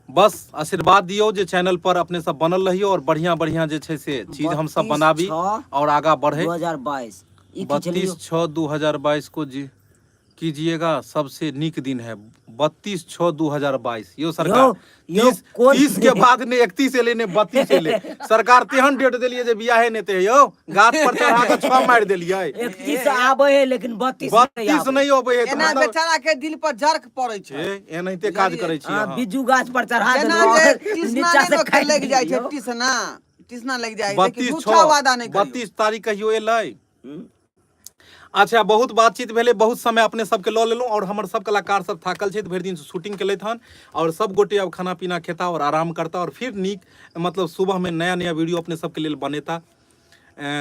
Speaker 1: बस आशीर्वाद दियौ जे चैनल पर अपने सब बनल रहियौ और बढ़िया बढ़िया जे छै से चीज हम सब
Speaker 2: 32
Speaker 1: बनाबी
Speaker 2: 6
Speaker 1: और आगा बढ़े।
Speaker 2: 2022 ई की छलै यौ?
Speaker 1: 32/6/2022 को जी कीजिएगा, सबसे नीक दिन है। 32/6/2022 यो सरकार।
Speaker 2: यौ, यौ,
Speaker 1: 30
Speaker 2: कोन
Speaker 1: 30 के बाद ने 31 एलै ने 32 एलै। सरकार तेहन डेट देलियै जे बियाहे नहि हेतै यौ, गाछ पर चढ़ा कऽ छओ मारि देलियै।
Speaker 2: 31 आबै है लेकिन 32 नहि
Speaker 1: 32
Speaker 2: आबै।
Speaker 1: नहि अबै है तऽ
Speaker 3: एना
Speaker 1: मतलब
Speaker 3: बेचारा के दिल पर जर्क पड़ै छै।
Speaker 1: ए, एनाहिते काज करै छी
Speaker 2: हाँ,
Speaker 1: अहाँ।
Speaker 2: बिज्जू गाछ पर चढ़ा
Speaker 3: जेना
Speaker 2: देलहुँ
Speaker 3: जे टिसना
Speaker 2: नीचा
Speaker 3: नहि
Speaker 2: से
Speaker 3: लोक के
Speaker 2: काटि
Speaker 3: लागि जाइ छै।
Speaker 2: देलियौ।
Speaker 3: टिसना टिसना लागि जाइ छै, लेकिन
Speaker 1: 32
Speaker 3: झूठा
Speaker 1: छओ
Speaker 3: वादा नहि करियौ।
Speaker 1: 32 तारीख कहियो एलै? अच्छा, बहुत बातचीत भेलै, बहुत समय अपने सबके लऽ लेलहुँ और हमर सब कलाकार सब थाकल छथि, भरि दिन शूटिंग केलथि हन और सब गोटे अब खाना पीना खेता और आराम करता और फिर नीक मतलब सुबह में नया नया वीडियो अपने सबके लेल बनेता।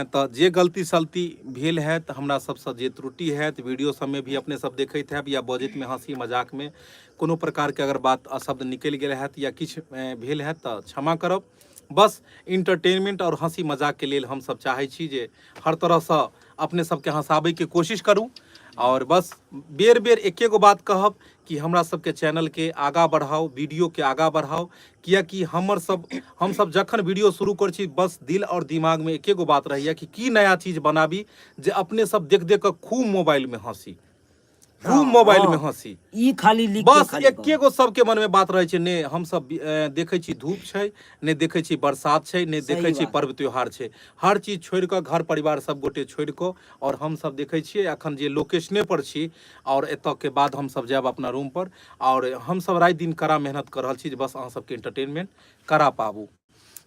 Speaker 1: तऽ जे गलती सलती भेल हैत हमरा सबसँ, जे त्रुटि हैत वीडियो सबमे भी अपने सब देखैत हैब या बजैतमे हँसी मजाकमे कोनो प्रकारके अगर बात अशब्द निकलि गेल हैत या किछु भेल हैत तऽ क्षमा करब। बस इंटरटेनमेंट और हँसी मजाकके लेल हमसब चाहै छी जे हर तरहसँ अपने सबके हँसाबैके कोशिश करू। और बस बेर बेर एके गो बात कहब कि हमरा सबके चैनलके आगाँ बढ़ाउ, वीडियोके आगाँ बढ़ाउ, कियाकि हमर सब हमसब जखन वीडियो शुरू करै छी बस दिल और दिमागमे एके गो बात रहैया कि की नया चीज बनाबी जे अपने सब देख देख कऽ खूब मोबाइलमे हँसी, खूब मोबाइल में हंसी।
Speaker 2: ई खाली लिख के
Speaker 1: बस
Speaker 2: खाली
Speaker 1: एके गो सबके मन में बात रहै छै। ने हमसब देखै छी धूप छै, ने देखै छी बरसात छै, ने
Speaker 2: सही
Speaker 1: देखै छी
Speaker 2: बात।
Speaker 1: पर्व त्योहार छै। हर चीज छोड़ि कऽ, घर परिवार सब गोटे छोड़ि कऽ और हमसब देखै छियै अखन जे लोकेशने पर छी और एतऽ के बाद हमसब जायब अपना रूम पर और हमसब राति दिन कड़ा मेहनत कऽ रहल छी जे बस अहाँ सबके एंटरटेनमेंट करा पाबू।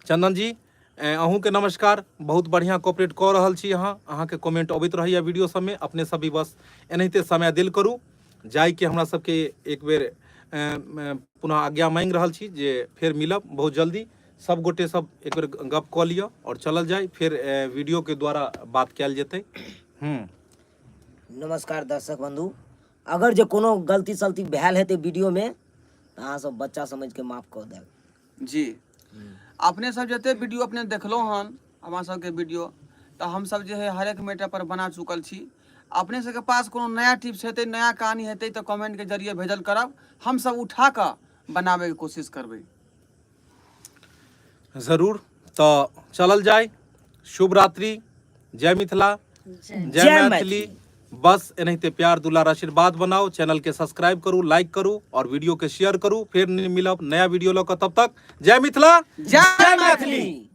Speaker 1: चंदन जी, अहूँके नमस्कार। बहुत बढ़िआँ कोऑपरेट कऽ रहल छी अहाँ, अहाँके कमेंट अबैत रहैए वीडियो सबमे। अपने सब भी बस एनाहिते समय देल करू। जाइके हमरा सबके एक बेर पुनः आज्ञा मांगि रहल छी जे फेर मिलब बहुत जल्दी। सब गोटे सब एक बेर गप कऽ लिअ आओर चलल जाय, फेर वीडियो के द्वारा बात कयल जेतै।
Speaker 2: नमस्कार दर्शक बंधु, अगर जे कोनो गलती सलती भेल हेतै वीडियोमे तऽ अहाँ सब बच्चा समझ के माफ कऽ देब।
Speaker 3: जी, अपने सब जते वीडियो अपने देखलहुँ हन हमरा सबके वीडियो, तऽ हमसब जे है हरेक मैटर पर बना चुकल छी। अपने सबके पास कोनो नया टिप्स हेतै, नया कहानी हेतै तऽ कमेंट के जरिए भेजल करब, हमसब उठा कऽ बनाबैके कोशिश करबै।
Speaker 1: जरूर। तऽ चलल जाय। शुभ रात्रि, जय मिथिला, जय
Speaker 2: जय
Speaker 1: मैथिली।
Speaker 2: मैथिली।
Speaker 1: बस एनाहिते प्यार दुलार आशीर्वाद बनाओ, चैनल के सब्सक्राइब करू, लाइक करू और वीडियो के शेयर करू। फिर मिलब नया वीडियो लऽ कऽ, तब तक जय मिथिला,
Speaker 3: जय मैथिली।